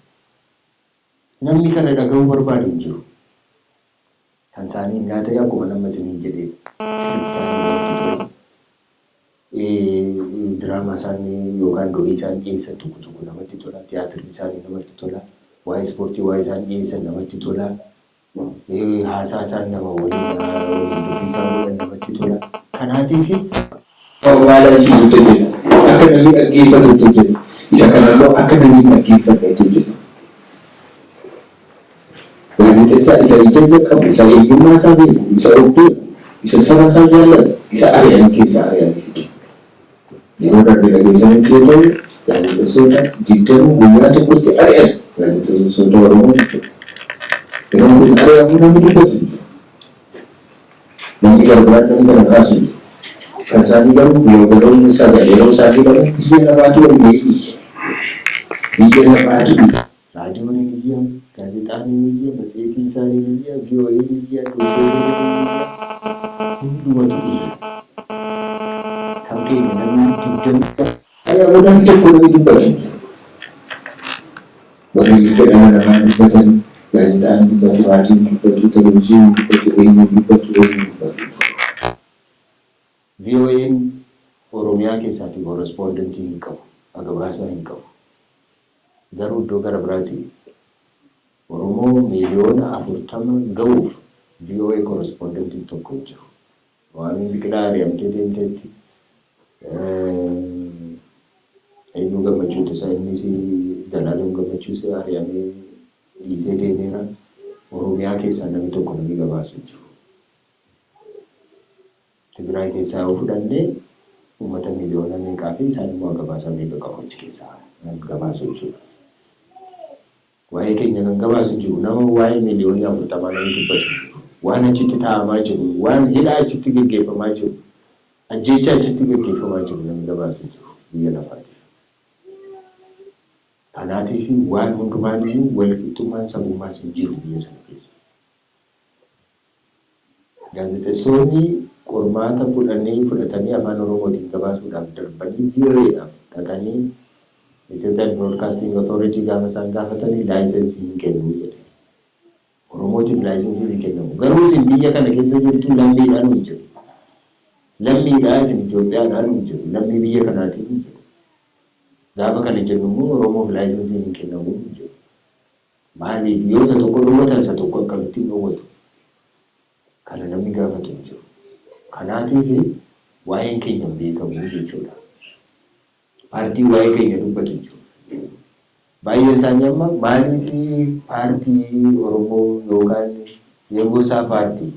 Namni kana dhaga'uu barbaadu hin jiru. Kan isaanii innaa ta'e, akkuma nama isiniin jedhe, sirbi isaanii namatti tola. Diraamaa isaanii yookaan do'ii isaan dhiyeessan tokko tokko namatti tola. Tiyaatirri isaanii namatti tola. Waa'ee ispoortii waa'ee isaan dhiyeessan namatti tola. Haasaa isaan nama waliin waliin dubbii isaan godhan namatti tola. Kanaatiif Maalaalchiisutti hojjeta. Akka namni dhaggeeffatutti hojjeta. Isa kana immoo akka namni hin dhaggeeffannetti hojjeta. Gaazexessaa isa ija qabu, isa eenyummaa isaa beeku, isa of beeku, isa saba isaa jaallatu, isa ari'anii keessaa ari'anii fidu. Yeroo darbe dhageessanitti yoo ta'u, gaazexessoota 20 guyyaa tokkotti ari'an, gaazexessoota Oromoo jechuudha. Yeroo kun ari'amuu namni dubbatu hin jiru. Namni gara biraan namni kana kaasu hin jiru. Kan isaanii garuu bloggeroonni sagal yeroo isaan hidhaman biyya lafaatu wal ga'ee iyya. Biyya lafaatu iyya. Raadiyoon hin iyya, gaazexaan hin iyya, matseetiin isaanii hin iyya, VOA'n hin iyya, Deutsche Welle hin iyya, hundumatu iyya. Kan keenya namni 20 Yeroo namni tokko namni dubbatu hin jiru. Warri mirga dhala namaa dubbatan gaazexaan dubbatu, raadiyoon dubbatu, televizyiiniin dubbatu, eenyuun dubbatu, eenyuun dubbatu hin jiru. VOA'n Oromiyaa keessaatii korrespondentii hin qabu, agabaasaa hin qabu. Garuu iddoo gara biraatii Oromoo miiliyoona 40 ga'uuf VOA korrespondentiin tokko hin jiru. Waamiin Biqilaa ari'amtee deemteetti. Eenyu Gammachuu Tasaa innis Zalaalam Gammachuus ari'amee dhiisee deemeera. Oromiyaa keessaa namni tokko namni gabaasu hin jiru. Tigraay keessaa yoo fudhanne uummata miiliyoona meeqaa fi isaan immoo gabaasaa meeqa qabu achi keessaa kan gabaasu jechuudha. Waa'ee keenya kan gabaasu hin jiru. Nama waa'ee miiliyoonii 40 namni dubbatu hin jiru. Waan achitti taa'amaa jiru, waan hidhaa achitti geggeeffamaa jiru, ajjeechaa achitti geggeeffamaa jiru namni gabaasu hin jiru biyya lafaatiif. Kanaatiif waan hundumaaniyyuu walqixxummaan sabummaas hin jiru biyya sana keessa. Gaazexeessoonni qormaata fudhatanii afaan Oromootiin gabaasuudhaaf darbanii VOAdhaaf dhaqanii Ethiopian Broadcasting Authority gaafa isaan gaafatanii laayisensii hin kennu jedhe. Oromootiif laayisensii hin kennamu. Garuu isin biyya kana keessa jirtu lammiidhaan hin jiru. Lammiidhaa isin Itoophiyaadhaan hin jiru. Lammii biyya kanaatiin hin jiru. Gaafa kana jennu immoo Oromoof laayisensiin hin kennamu hin jiru. Maaliif yoo isa tokko dhowwatan isa tokko akkamittiin dhowwatu? Kana namni gaafatu hin jiru. Kanaatiif waa'een keenya hin beekamu jechuudha. Paartiin waa'ee keenya dubbatu hin jiru. Baay'een isaanii amma maaliif paartii Oromoo yookaan Yegosaa paartii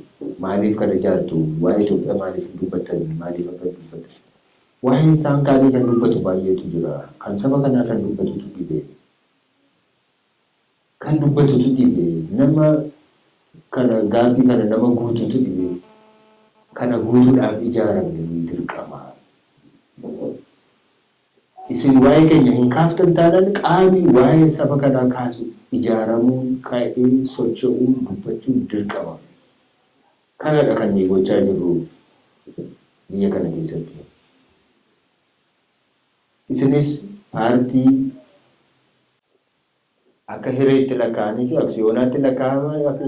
maaliif kana ijaartu? Waa'ee Itoophiyaa maaliif hin dubbattan? Maaliif akka dubbatan? Waa'een isaan kaanii kan dubbatu baay'eetu jira. Kan saba kanaa kan dubbatutu dhibe. Kan dubbatutu dhibe. Nama kana gaaffii kana nama guututu dhibe. Kana guutuudhaaf ijaaramne ni dirqama. Isin waa'ee keenya hin kaaftan taanaan qaamni waa'ee saba kanaa kaasu ijaaramuun ka'ee socho'uun dubbachuun dirqama. Kanadha kan nuyi gochaa jirru biyya kana keessatti. Isinis paartii akka hireetti lakkaa'anii fi aksiyoonaatti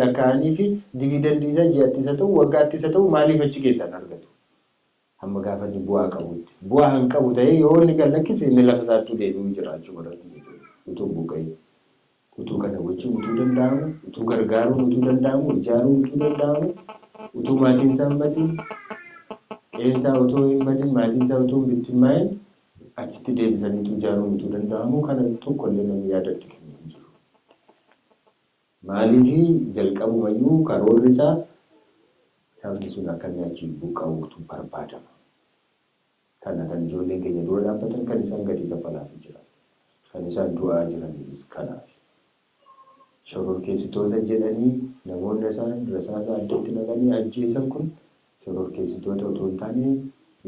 lakkaa'anii fi dividendii isaa ji'atti isa ta'u waggaatti isa ta'u maaliif achi keessaan argatu? Hamma gaafa inni bu'aa qabutti. Bu'aa hin qabu ta'ee yoo inni gad lakkise inni lafa isaattuu deebi'uu jira achuma irratti jechuudha. Utuu buqqa'ee. Utuu kana gochuun utuu danda'amu, utuu gargaaruun utuu danda'amu, ijaaruun utuu danda'amu, utuu maatiin isaa hin badin, qe'een isaa utuu hin badin, maatiin isaa utuu hin bittimmaa'in achitti deebisanii utuu ijaaruun utuu danda'amu kana tokkollee namni yaadatti kennu hin jiru. Maaliif jalqabumayyuu karoorri isaa sabni sun akka inni achii buqqa'uutu barbaadama. Kana kan ijoolleen keenya dura dhaabbatan kan isaan gatii kaffalaafii jiran. Kan isaan du'aa jiraniifis kanaaf. Shororkeessitoota jedhanii namoonni isaan rasaasa addatti naqanii ajjeesan kun shororkeessitoota otoo hin taane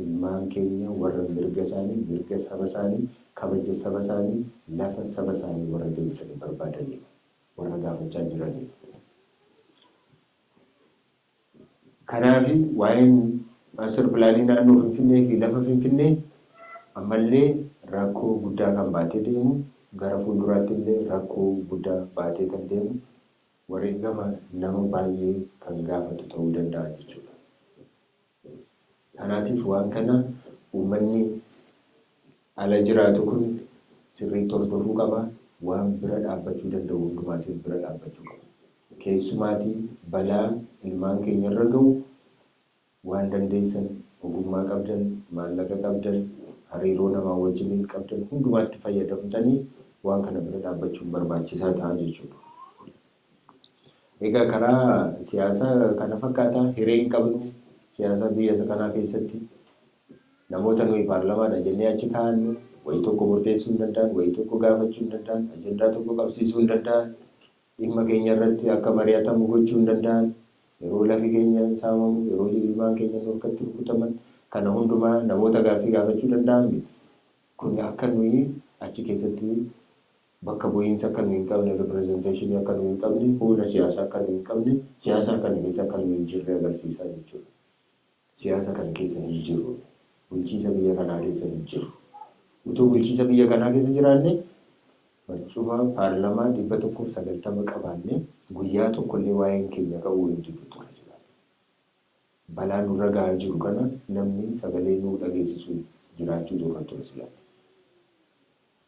ilmaan keenya warra mirga isaanii, mirga saba isaanii, kabaja saba isaanii, lafa saba isaanii warra deebisanii barbaadanidha. Warra gaafachaa jiranidha. Kanaaf waa'een master planii naannoo Finfinnee fi lafa Finfinnee ammallee rakkoo guddaa kan baatee deemu gara fuulduraatti illee rakkoo guddaa baatee kan deemu wareegama nama baay'ee kan gaafatu ta'uu danda'a jechuudha. Kanaatiif waan kana uummanni ala jiraatu kun sirriitti hordofuu qaba. Waan bira dhaabbachuu danda'u hundumaatiif bira dhaabbachuu qaba. Keessumaatii balaa ilmaan keenya irra ga'u waan dandeessan, ogummaa qabdan, maallaqa qabdan, hariiroo namaa wajjiniin qabdan hundumaatti fayyadamtanii waan kana bira dhaabbachuun barbaachisaa ta'a jechuudha. Egaa karaa siyaasaa kana fakkaata hiree hin qabnu siyaasa biyya kanaa keessatti namoota nuyi paarlamaadha jennee achi kaa'annu wayii tokko murteessuu hin danda'an, wayii tokko gaafachuu hin danda'an, ajandaa tokko qabsiisuu hin danda'an, dhimma keenya irratti akka mari'atamu gochuu hin danda'an, yeroo lafi keenya saamamu, yeroo ilmaan keenya nu harkatti rukutaman, Kana hundumaa namoota gaaffii gaafachuu danda'an miti. Kun akka nuyi achi keessatti bakka bu'iinsa akka nuyi hin qabne, representation akka nuyi hin qabne, humna siyaasaa akka nuyi hin qabne, siyaasa kana keessa akka nuyi hin jirre agarsiisaa jechuudha. Siyaasa kana keessa hin jirru. Bulchiisa biyya kanaa keessa hin jirru. Utuu bulchiisa biyya kanaa keessa jiraanne, barcuma paarlamaa 190 qabaanne, guyyaa tokkollee waa'een keenya ka'uu hin jiru ture silaa. Balaa nurra gahaa jiru kana namni sagalee nuu dhageessisu jiraachuu irra ture silaa.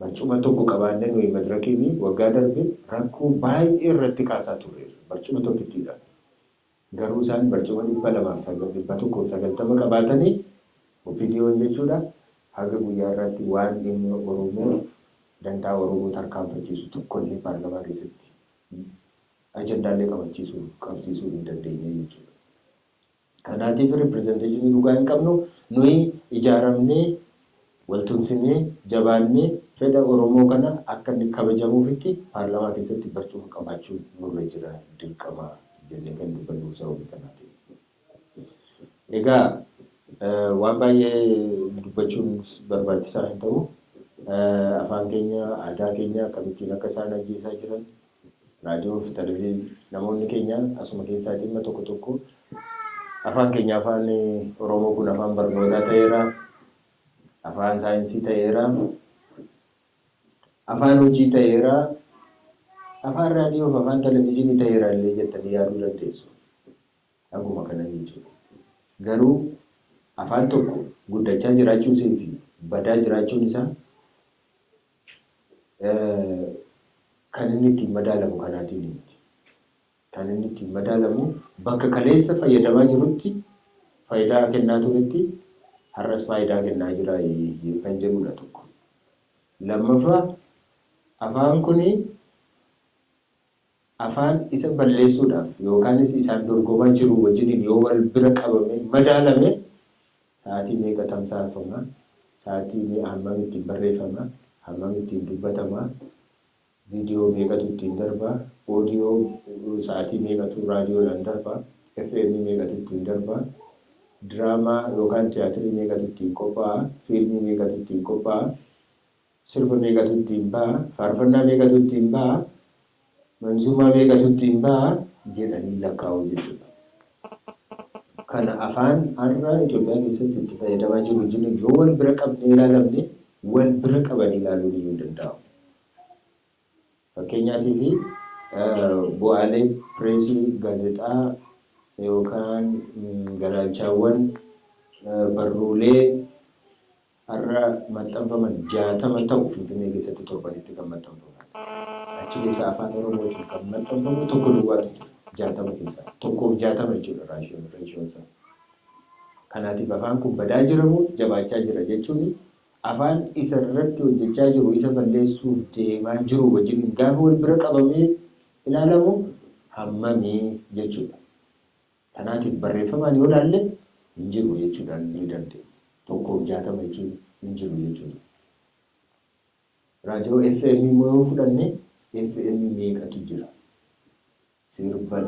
Barcuma tokko qabaannee nuyi Madirakiin waggaa darbe rakkoo baay'ee irratti kaasaa turreerra. Barcuma tokkittiidhaan. Garuu isaan barcuma 209, 190 qabaatanii, OPDO'n jechuudha, haga guyyaa irraatti waan dhimma Oromoo, dantaa Oromoo tarkaanfachiisu tokkollee paarlamaa keessatti ajandaalee qabachiisuu qabsiisuu hin dandeenye jechuudha. Kanaatiif representation dhugaa hin qabnu. Nuyi ijaaramnee, waltumsinee, jabaannee, fedha Oromoo kana akka inni kabajamuufitti paarlamaa keessatti barcuma qabaachuun nurra jira, dirqama jennee kan dubbannuuf sababii kanaatiif. Egaa waan baay'ee dubbachuun barbaachisaa hin ta'u. Afaan keenya, aadaa keenya akkamittiin akka isaan ajjeesaa jiran, raadiyoo fi televizyiinii, namoonni keenya asuma keessaa dhimma tokko tokko, afaan keenya, afaan Oromoo kun afaan barnootaa ta'eera, afaan saayinsii ta'eera, afaan hojii ta'eera, afaan raadiyoo fi afaan televizyiinii ta'eera illee jettanii yaaduu dandeessu. Dhuguma kana jechuudha. Garuu afaan tokko guddachaa jiraachuu fi badaa jiraachuun isaa kan inni ittiin madaalamu kanaatiin miti. Kan inni ittiin madaalamu bakka kaleessa fayyadamaa jirutti, faayidaa kennaa turetti har'as faayidaa kennaa jira kan jedhudha tokko. Lammaffaa, afaan kuni afaan isa balleessuudhaaf yookaanis isaan dorgomaa jiru wajjiniin yoo wal bira qabame madaalame, sa'aatii meeqa tamsaafama, sa'aatii hammam ittiin barreeffama, hammam ittiin dubbatama, viidiyoo meeqatu ittiin darba, oodiyoo sa'aatii meeqatu raadiyoodhaan darba, FM meeqatu ittiin darba, diraamaa yookaan tiyaatirii meeqatu ittiin qophaa'a, fiilmii meeqatu ittiin qophaa'a, sirba meeqatu ittiin ba'a, faarfannaa meeqatu ittiin ba'a, manzuumaa meeqatu ittiin ba'a jedhanii lakkaa'u jechuudha. Kana afaan har'a Itoophiyaa keessatti itti fayyadamaa jiru wajjin yoo wal bira qabnee ilaalamne, wal bira qabanii ilaaluun iyyuu hin danda'amu. Fakkeenyaatiif, bu'aalee pireesii, gaazexaa yookaan galaalchaawwan barruulee har'a maxxanfaman 60 ta'u Finfinnee keessatti torbanitti kan maxxanfaman. Achi keessa afaan Oromootiin kan maxxanfamu tokko duwwaatu jira. 60 keessaa. Tokkoof 60 jechuudha ratioon isaa. Kanaatiif afaan kun badaa jira moo jabaachaa jira jechuun, afaan isa irratti hojjechaa jiru, isa balleessuuf deemaa jiru wajjin gaafa wal bira qabamee ilaalamu hammamii jechuudha. Kanaatiif barreeffamaan yoo ilaalle hin jiru jechuudhaan ni dandeenya. Tokkoof 60 jechuun hin jiru jechuudha. Raadiyoo FM immoo yoo fudhanne, FM meeqatu jira? Sirba,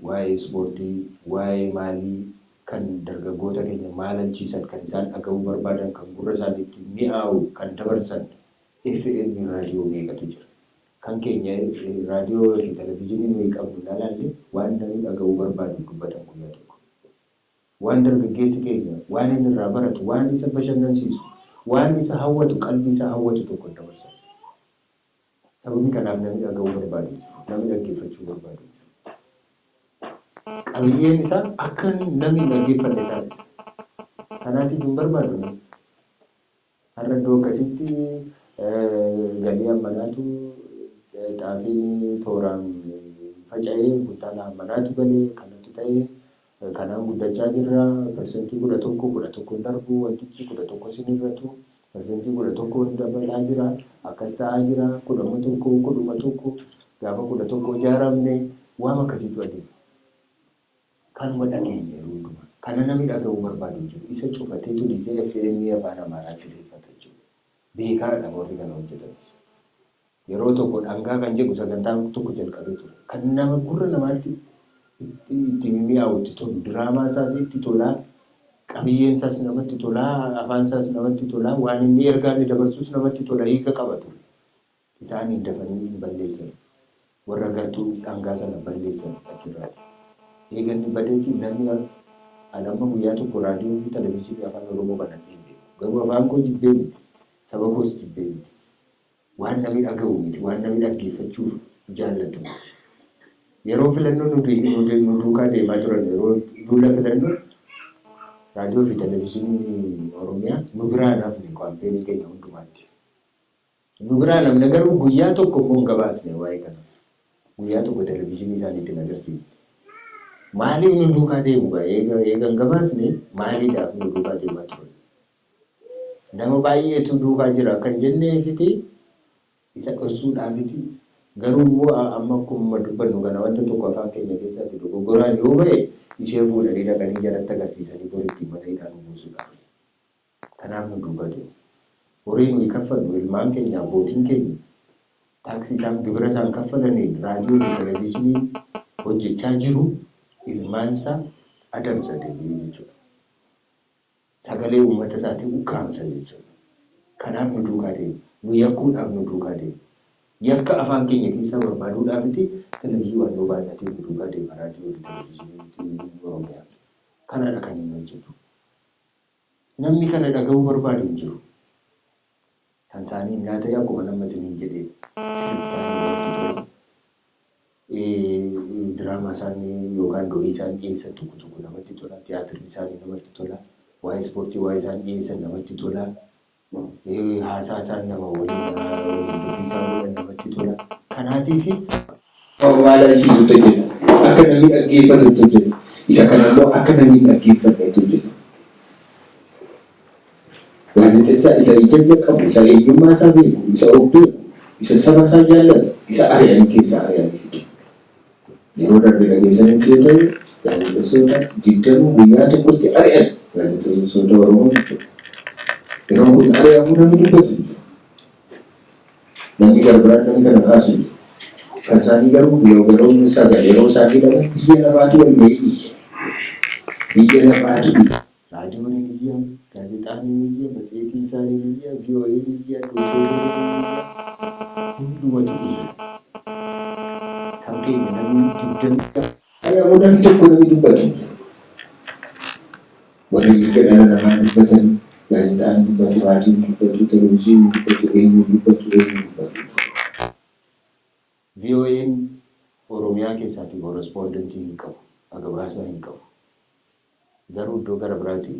waa'ee ispoortii, waa'ee maalii, kan dargaggoota keenya maalalchiisan, kan isaan dhaga'uu barbaadan, kan gurra isaaniitti mi'aawu kan dabarsan FM raadiyoo meeqatu jira? Kan keenya raadiyoo fi televizyiinii nuyi qabnu ilaalle, waan namni dhaga'uu barbaadu dubbatan guyyaa tokko. Waan dargaggeessi keenya waan inni irraa baratu, waan isa bashannansiisu, waan isa hawwatu, qalbii isaa hawwatu tokko hin dabarsan. Sababii kanaaf namni dhaga'uu barbaadu jiru. Namni dhaggeeffachuu barbaadu jiru. Qabiyyeen isaa akka namni hin dhaggeeffanne taasisa. Kanaatiif hin barbaadu namni. Har'a iddoo akkasitti galii hammanaatu, xaafiin tooraan faca'ee kuntaala hammanaatu galee, kanatu ta'e, kanaan guddachaa jirra, 11%, 11 hin darbu wantichi, 11 sin hir'atu, 11% dabalaa jira, akkas ta'aa jira, 11, 11, gaafa 11 ijaaramne, waan akkasiitu adeema. Kanuma dhageenya yeroo hundumaa. Kana namni dhaga'uu barbaadu hin jiru. Isa cufateetu dhiisee FM afaan Amaaraatti deeffata jechuudha. Beekaadha warri kana hojjetanis. Yeroo tokko dhangaa kan jedhu sagantaan tokko jalqabee ture. Kan nama gurra namaatti itti mimi'aawu, itti tolu, diraamaan isaas itti tolaa. Qabiyyeen isaas namatti tola, afaan isaas namatti tola, waan inni ergaa inni dabarsus namatti tola, hiika qaba ture. Isaaniin dafanii hin balleessan. Warra gartuu dhangaa sana balleessan achirraati. Eeganni badeeti namni anamma guyyaa tokko raadiyoo fi televizyiinii afaan Oromoo banadhee hin beeku. Garuu afaan koo jibbee miti. Saba koos jibbee miti. Waan namni dhaga'u miti, waan namni dhaggeeffachuuf jaallatu miti. Yeroo filannoo nu duukaa deemaa turan, yeroo duula filannoo raadiyoo fi televizyiinii Oromiyaa nu biraa hafne kaampeenii keenya hundumaatti. Nu biraa namni garuu guyyaa tokko immoo hin gabaasne waa'ee kana. Guyyaa tokko televizyiinii isaaniitti hin agarsiifne. Maaliif nu duukaa deemu gaa? Eega hin gabaasne maaliidhaaf nu duukaa deemaa turan? Nama baay'eetu duukaa jira kan jenneefiti isa dhoksuudhaafiti. Garuu immoo amma akkuma dubbannu kana wanta tokko afaan keenya keessatti dogoggoraan yoo ba'e ishee fuudhanii dhaqanii jalatti agarsiisanii boritti mana hidhaa nu buusuudhaaf. Kanaaf nu duukaa deemu. Horii nuyi kaffallu ilmaan keenya abbootiin keenya taaksii isaan gibira isaan kaffalaniin raadiyoo fi televizyiinii hojjechaa jiru ilmaansaa adamsa deebi'ee jechuudha. Sagalee uummata isaatii ukkaamsa jechuudha. Kanaaf nu duukaa deemu. Nu yakkuudhaaf nu duukaa deemu. Yakka afaan keenya keessaa barbaaduudhaafiti televizyiinii waan nu baay'atee nu duukaa deema raadiyoo fi televizyiinii Oromiyaa. Kanadha kan inni hojjetu. Namni kana dhaga'uu barbaadu hin jiru. Kan isaanii innaa ta'e akkuma nama isiniin jedhee sirbi isaanii namatti tola. Diraamaa isaanii yookaan do'ii isaan dhiyeessan tokko tokko namatti tola. Tiyaatirri isaanii namatti tola. Waa'ee ispoortii waa'ee isaan dhiyeessan namatti tola. Haasaa isaan nama waliin dubbii isaan godhan namatti tola. Kanaatiif Waan laalchisuutti hojjeta. Akka namni dhaggeeffatutti hojjeta. Isa kana immoo akka namni dhaggeeffannetti hojjeta. Gaazexeessaa isa ija qabu, isa eenyummaa isaa beeku, isa of beeku, isa saba isaa jaallatu, isa ari'anii keessaa ari'anii fidu. Yeroo darbe dhageessanitti yoo ta'e gaazexeessota 20 guyyaa tokkotti ari'an gaazexeessota Oromoo jechuudha. Yeroo kun ari'amuu namni dubbatu hin jiru. Namni gara biraan namni kana kaasu hin jiru. Kan isaanii garuu biloogaroonni sagal yeroo isaan hidhaman biyya lafaatu wal ga'ee iyya. Biyya lafaatu iyya. Raadiyoon hin iyya, gaazexaan hin iyya, matseetiin isaanii hin iyya, VOA'n hin iyya, Dooshooleen hin iyya, hundumatu iyya. Kan keenya namni 20 Ari'amuu namni tokko namni dubbatu hin jiru. Warri mirga dhala namaa dubbatan gaazexaan dubbatu, raadiyoon dubbatu, televizyiiniin dubbatu, eenyuun dubbatu, eenyuun dubbatu. VOA'n Oromiyaa keessaati korrespondentii hin qabu, gabaasaa hin qabu. Garuu iddoo gara biraatti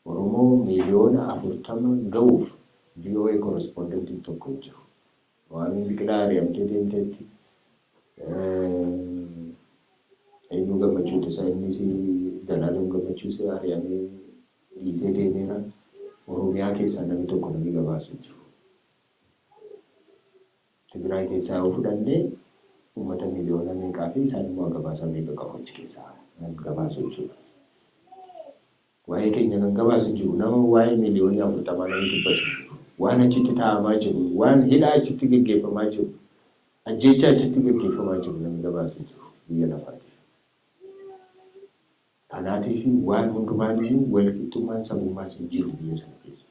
Oromoo 40 miiliyoona ga'uuf VOA korrespondentiin tokko hin jiru. Waamiin Biqilaa ari'amtee deemteetti. Eenyu Gammachuu Tasaa innis Zalaalam Gammachuus ari'amee dhiisee deemeera. Oromiyaa keessaa namni tokko namni gabaasu hin jiru. Tigraay keessaa yoo fudhannee uummata miiliyoona meeqaa fi isaan immoo gabaasaa meeqa qabu achi keessaa gabaasu jechuudha. Waa'ee keenya kan gabaasu jiru nama waa'ee 40 miiliyoonii namni dubbatu hin jiru. Waan achitti taa'amaa jiru, waan hidhaa achitti geggeeffamaa jiru, ajjeechaa achitti geggeeffamaa jiru namni gabaasu hin jiru biyya lafaatiif. Kanaatiif waan hundumaan iyyuu walqixxummaan sabummaas hin jiru biyya sana keessa.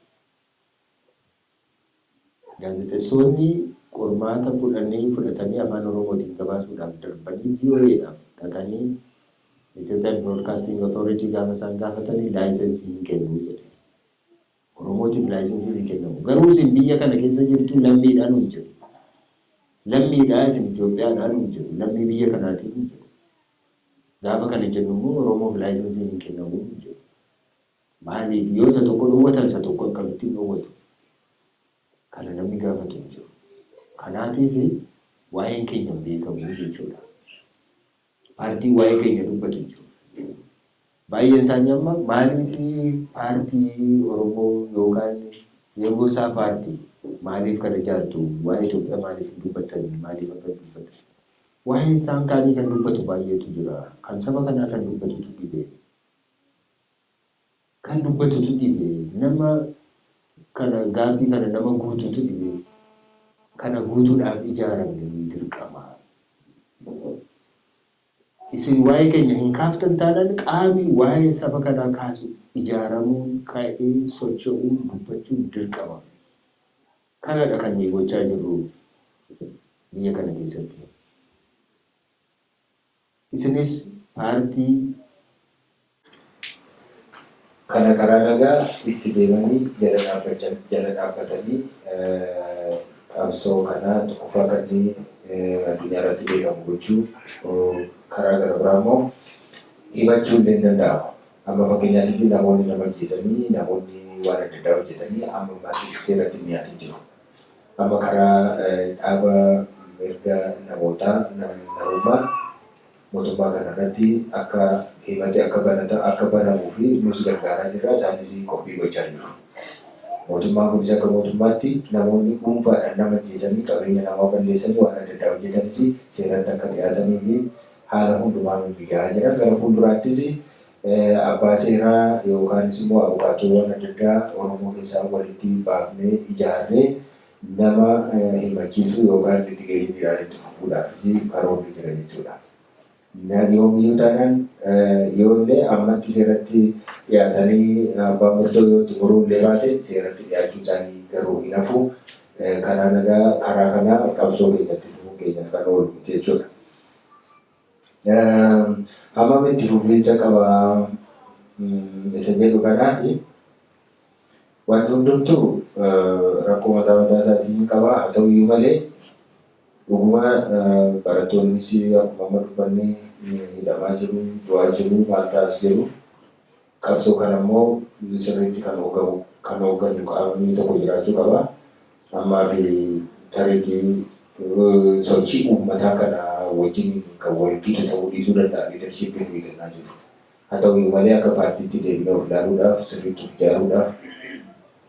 Gaazexeessonni qormaata fudhatanii afaan Oromootiin gabaasuudhaaf darbanii VOAdhaaf dhaqanii Ethiopian Broadcasting Authority gaafa isaan gaafatanii laayisensii hin kennu jedhe. Oromootiif laayisensii hin kennamu. Garuu isin biyya kana keessa jirtu lammiidhaan hin jedhu. Lammiidhaa isin Itoophiyaadhaan hin jedhu. Lammii biyya kanaatiin hin jedhu. Gaafa kana jennu immoo Oromoof laayisensii hin kennamu hin jedhu. Maaliif yoo isa tokko dhoowwatan isa tokko akkamittiin dhoowwatu? Kana namni gaafatu hin jiru. Kanaatiif waa'een keenya hin beekamu jechuudha. Paartiin waa'ee keenya dubbatu hin jiru. Baay'een isaanii amma maaliif paartii Oromoo yookaan yeroo isaa paartii maaliif kana ijaartu? Waa'ee Itoophiyaa maaliif hin dubbattan? Maaliif akka dubbatan? Waa'een isaan kaanii kan dubbatu baay'eetu jira. Kan saba kanaa kan dubbatutu dhibe. Kan dubbatutu dhibe. Nama kana gaaffii kana nama guututu dhibe. Kana guutuudhaaf ijaaramne nuyi dirqama. Isin waa'ee keenya hin kaaftan taanaan, qaami waa'ee saba kanaa kaasu ijaaramuun, ka'ee socho'uun, dubbachuun dirqama. Kanadha kan nuyi gochaa jirru biyya kana keessatti. Isinis paartii Kana karaa nagaa itti deemanii jala dhaabbatanii qabsoo kanaa tokkoffaa kan inni addunyaa irratti beekamu gochuu, karaa gara biraa immoo himachuu illee ni danda'ama. Amma fakkeenyaatiif namoonni nama ajjeesanii, namoonni waan adda addaa hojjetanii amma ammaatti seeratti hin dhiyaatin jiru. Amma karaa dhaaba mirga namootaa namummaa mootummaa kana irratti akka himate akka banata akka banamuu fi nus gargaaraa jirra, isaanis qophii gochaa jiru. Mootummaan kunis akka mootummaatti namoonni dhuunfaadhaan nama ajjeesanii, qabeenya namaa balleessanii, waan adda addaa hojjetanis seeratti akka dhiyaatanii fi haala hundumaa mijaa'aa jira. Gara fuulduraattis abbaa seeraa yookaanis immoo abukaattoowwan adda addaa Oromoo keessaa walitti baafnee ijaarree nama himachiisuu yookaan litigationiidhaan itti fufuudhaafis karoorri jira jechuudha. Yoomiyyuu taanaan, yoo illee ammatti seeratti dhiyaatanii abbaan murtoo yoo itti muruu illee baate, seeratti dhiyaachuu isaanii garuu hin hafu. Karaa nagaa, karaa kanaa qabsoo keenyatti fufuun keenya kan oolu miti jechuudha. Hammam itti fufiinsa qaba isa jedhu kanaaf, wanti hundumtuu rakkoo mataa mataa isaatii qaba. Haa ta'u iyyuu malee, dhuguma barattoonnis akkuma amma dubbanne hidhamaa jiru, du'aa jiru, maal ta'as jiru. Qabsoo kana immoo sirriitti kan hoogganu qaamni tokko jiraachuu qaba. Ammaa fi tariitii sochii uummataa kana wajjin kan wal gitu ta'uu dhiisuu danda'a leadershipiin nuyi kennaa jiru. Haa ta'u iyyuu malee, akka paartiitti deebinee of ilaaluudhaaf, sirriitti of ijaaruudhaaf,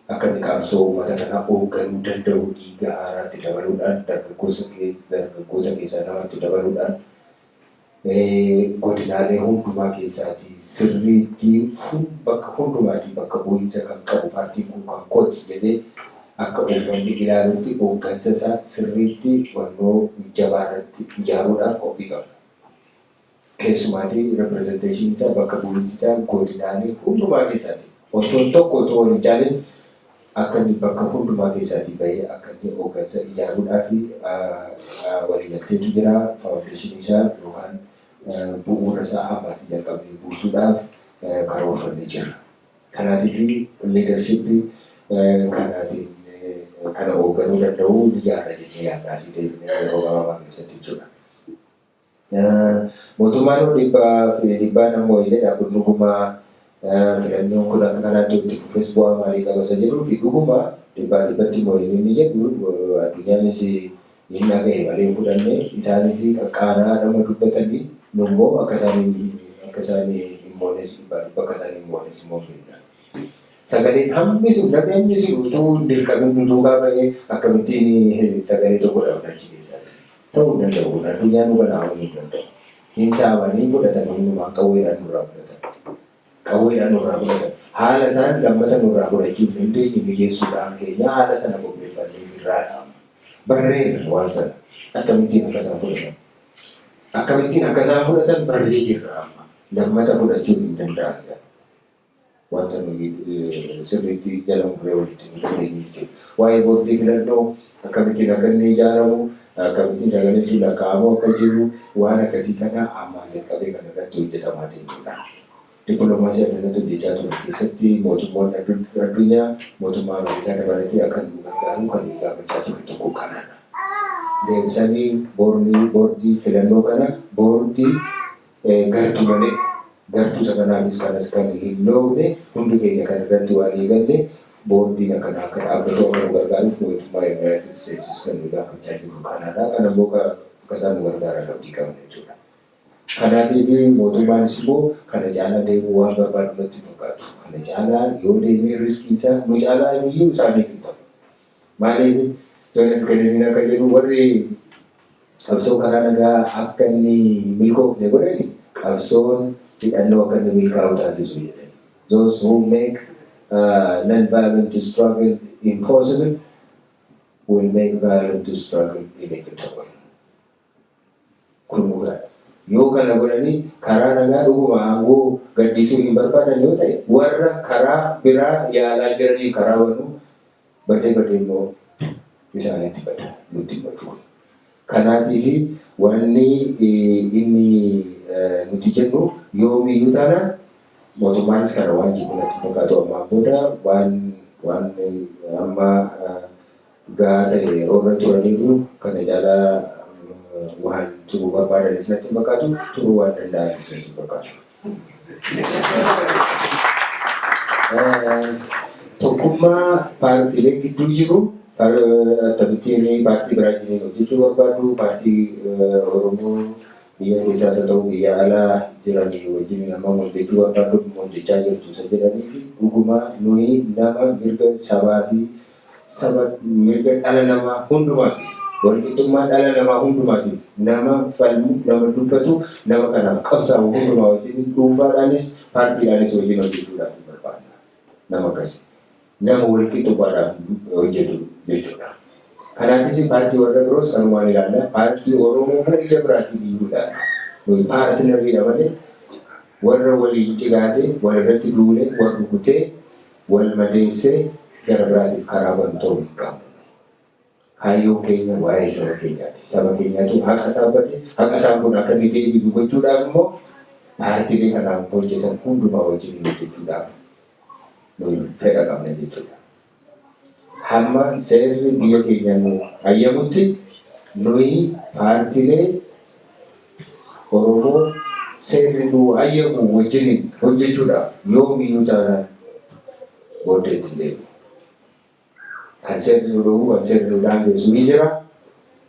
akka inni qabsoo uummata kanaa hoogganuu danda'u dhiiga haaraatti dabaluudhaan, dargaggoota keessaa namatti dabaluudhaan, godinaalee hundumaa keessaatii sirriitti bakka hundumaatii bakka bu'iinsa kan qabu, paartiin kun kan kooti jedhee akka uummanni ilaalutti hooggansa isaa sirriitti wannoo jabaa irratti ijaaruudhaaf qophii qabna. Keessumaatii representationiin isaa, bakka bu'iinsi isaa godinaalee hundumaa keessaati. Otoo tokko otoo wal hin caalin akka inni bakka hundumaa keessaatii bahee akka inni hooggansa ijaaruudhaa fi waliigalteetu jira. Foundationii isaa yookaan bu'uura isaa ammaatii jalqabnee buusuudhaaf karoorfannee jirra. Kanaatiif leadershipii kanaatiin kana hoogganuu danda'u ni ijaarra jennee yaadna asii deebinee yeroo gabaabaa keessatti jechuudha. Mootummaan dhibbaa fi dhibbaa namoo jedha. Kun dhuguma filannoon kun akka kanaatti itti fufes bu'aa maalii qaba isa jedhuu fi dhuguma dhibbaa dhibbatti moo'in inni jedhu addunyaanis hin dhagahe malee hin fudhanne. Isaanis qaqqaanaa nama dubbatanii, nummoo akka isaan hin moones, dhibbaa dhibba akka isaan hin moones immoo beekna. Sagaleen hammi sun, namni hammi sun utuu hin dirqamin nu duukaa bahee, akkamittiin sagalee tokko dhabna achi keessaatti? Ta'uu hin danda'u kun, addunyaan nu kana amanuu hin danda'u. Hin saamanii fudhatan, hundumaan qawweedhaan nurraa fudhatan. Qawweedhaan nurraa fudhatan. Haala isaan lammata nurraa fudhachuu hin dandeenye mijeessuudhaan keenya haala sana qopheeffannee jirraadha. Barreerra waan sana, akkamittiin akka isaan fudhatan. Akkamittiin akka isaan fudhatan barree jirra amma. Lammata fudhachuu hin danda'an. Wanta nuyi sirriitti jala murree walitti nu dandeenyu jechuudha. Waa'ee boordii filannoo, akkamittiin akka inni ijaaramu, akkamittiin sagaleen sun lakkaa'amuu akka jiru, waan akkasii kana ammaa jalqabee kan irratti hojjetamaa deemudha. Dippiloomaasii addanatti hojjechaa turan keessatti mootummoonni addunyaa, mootummaa Ameerikaa dabalatee, akka nu gargaaru kan nuyi gaafachaa ture tokko kanadha. Deebisanii boordii filannoo kana boordii gartuu malee, gartuu isa kanaafis kanas kan hin loogne, hundi keenya kan irratti walii galle boordiin akkanaa akka dhaabbatu akka nu gargaaruuf mootummaa United States kan nu gaafachaa jirru kanadha. Kana immoo akka isaan nu gargaaran abdii qabna jechuudha. Kanaatiif mootummaanis immoo kana caalaa deemuu waan barbaadu natti hin fakkaatu. Kana caalaa yoo deemee riskiin isaa nu caalaa iyyuu isaaniif hin ta'u. Maaliif? John F. Kennedy akka jedhu, warri qabsoo karaa nagaa akka inni milkoofne godhani qabsoon hidhannoo akka inni milkaa'u taasisu jedhani. "Those who make non-violent struggle impossible will make violent struggle inevitable." Kun dhugaadha. Yoo kana godhanii karaa nagaa dhuguma aangoo gadhiisuu hin barbaadan yoo ta'e, warra karaa biraa yaalaa jiraniif karaa banuu, badee badee immoo isaanitti bada, nutti hin badu. Kanaatiifi wanni inni nuti jennu, yoomiyyuu taanaan mootummaanis kana waan jiru natti fakkaatu. Ammaan booda waan amma gahaa ta'e yeroo irra turaniiru, kana caalaa waan turuu barbaadanis natti hin fakkaatu, turuu waan danda'anis natti hin fakkaatu. Tokkummaa paartiilee gidduu jiru akkamittiin paartii biraa wajjin hojjechuu barbaadu, paartii Oromoo biyya keessaas haa ta'u biyya alaa jiran wajjin amma hojjechuu barbaadu, hojjechaa jirtu isa jedhanii fi, dhuguma nuyi nama mirga sabaa fi saba, mirga dhala namaa hundumaatiif, walqixxummaa dhala namaa hundumaatiif nama falmu, nama dubbatu, nama kanaaf qabsaa'u hundumaa wajjin dhuunfaadhaanis paartiidhaanis wajjin hojjechuudhaaf hin barbaadna. Nama akkasii. Nama walqixxummaadhaaf hojjetu jechuudha. Kanaatiif paartii warra biroos kanumaan ilaalla. Paartii Oromoo kana ija biraatiin iyyuu ilaalla. Nuyi partneriidha malee warra waliin cigaadee, wal irratti duulee, wal rukutee, wal madeessee gara biraatiif karaa banu ta'uu hin qabnu. Kaayyoon keenya waa'ee saba keenyaati. Saba keenyaatu haqa isaa bade, haqa isaan kun akka inni deebisu gochuudhaaf immoo paartiilee kanaan hojjetan hundumaa wajjin hojjechuudhaaf nuyi fedha qabna jechuudha. Hamma seerri biyya keenya nu hayyamutti nuyi paartiilee Oromoo seerri nu hayyamu wajjin hojjechuudhaaf yoomiyyuu taanaan booddeetti hin deebinu. Kan seerri nu dhowwu, kan seerri nu daangessu ni jira.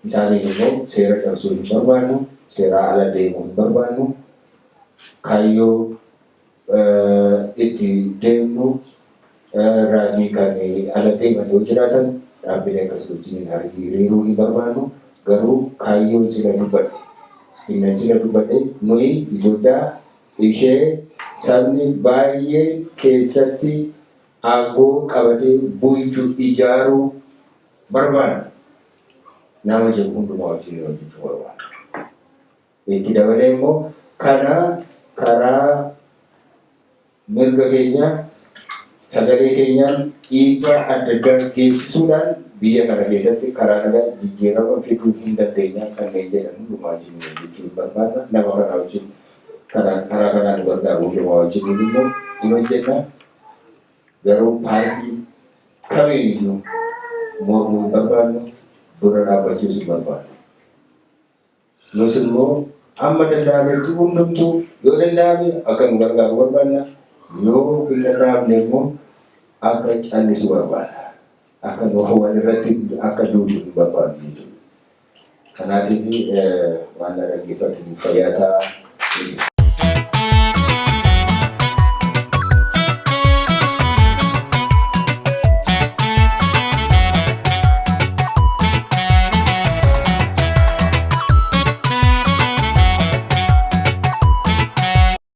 Isaaniin immoo seera cabsuu hin barbaannu, seeraa ala deemuu hin barbaannu. Kaayyoo itti deemnu irraatii kan ala deeman yoo jiraatan, dhaabbilee akkasii wajjin hiriiruu hin barbaannu. Garuu kaayyoon sila dubbadhe, innan sila dubbadhe, nuyi Itoophiyaa ishee sabni baay'een keessatti aangoo qabatee bulchu ijaaruu barbaanna. Nama jedhu hundumaa wajjin hojjechuu barbaanna. Itti dabalee immoo kana karaa mirga keenyaa, sagalee keenyaan dhiibbaa adda addaa geessisuudhaan biyya kana keessatti karaa nagaa jijjiirama fiduu hin dandeenya kanneen jedhan hundumaa wajjin hojjechuu hin barbaanna. Nama kana wajjin, karaa kanaan nu gargaaru hundumaa wajjin immoo hin hojjenna. Garuu paartii kamiin iyyuu mormuu hin barbaannu, dura dhaabbachuus hin barbaannu. Nus immoo amma danda'ametti hundumtuu yoo danda'ame akka nu gargaaru barbaanna, yoo hin danda'amne immoo akka callisu barbaanna. Akka nu wal irratti akka duulu hin barbaannu jechuudha. Kanaatiif waan na dhaggeeffataniif fayyaa ta'aa.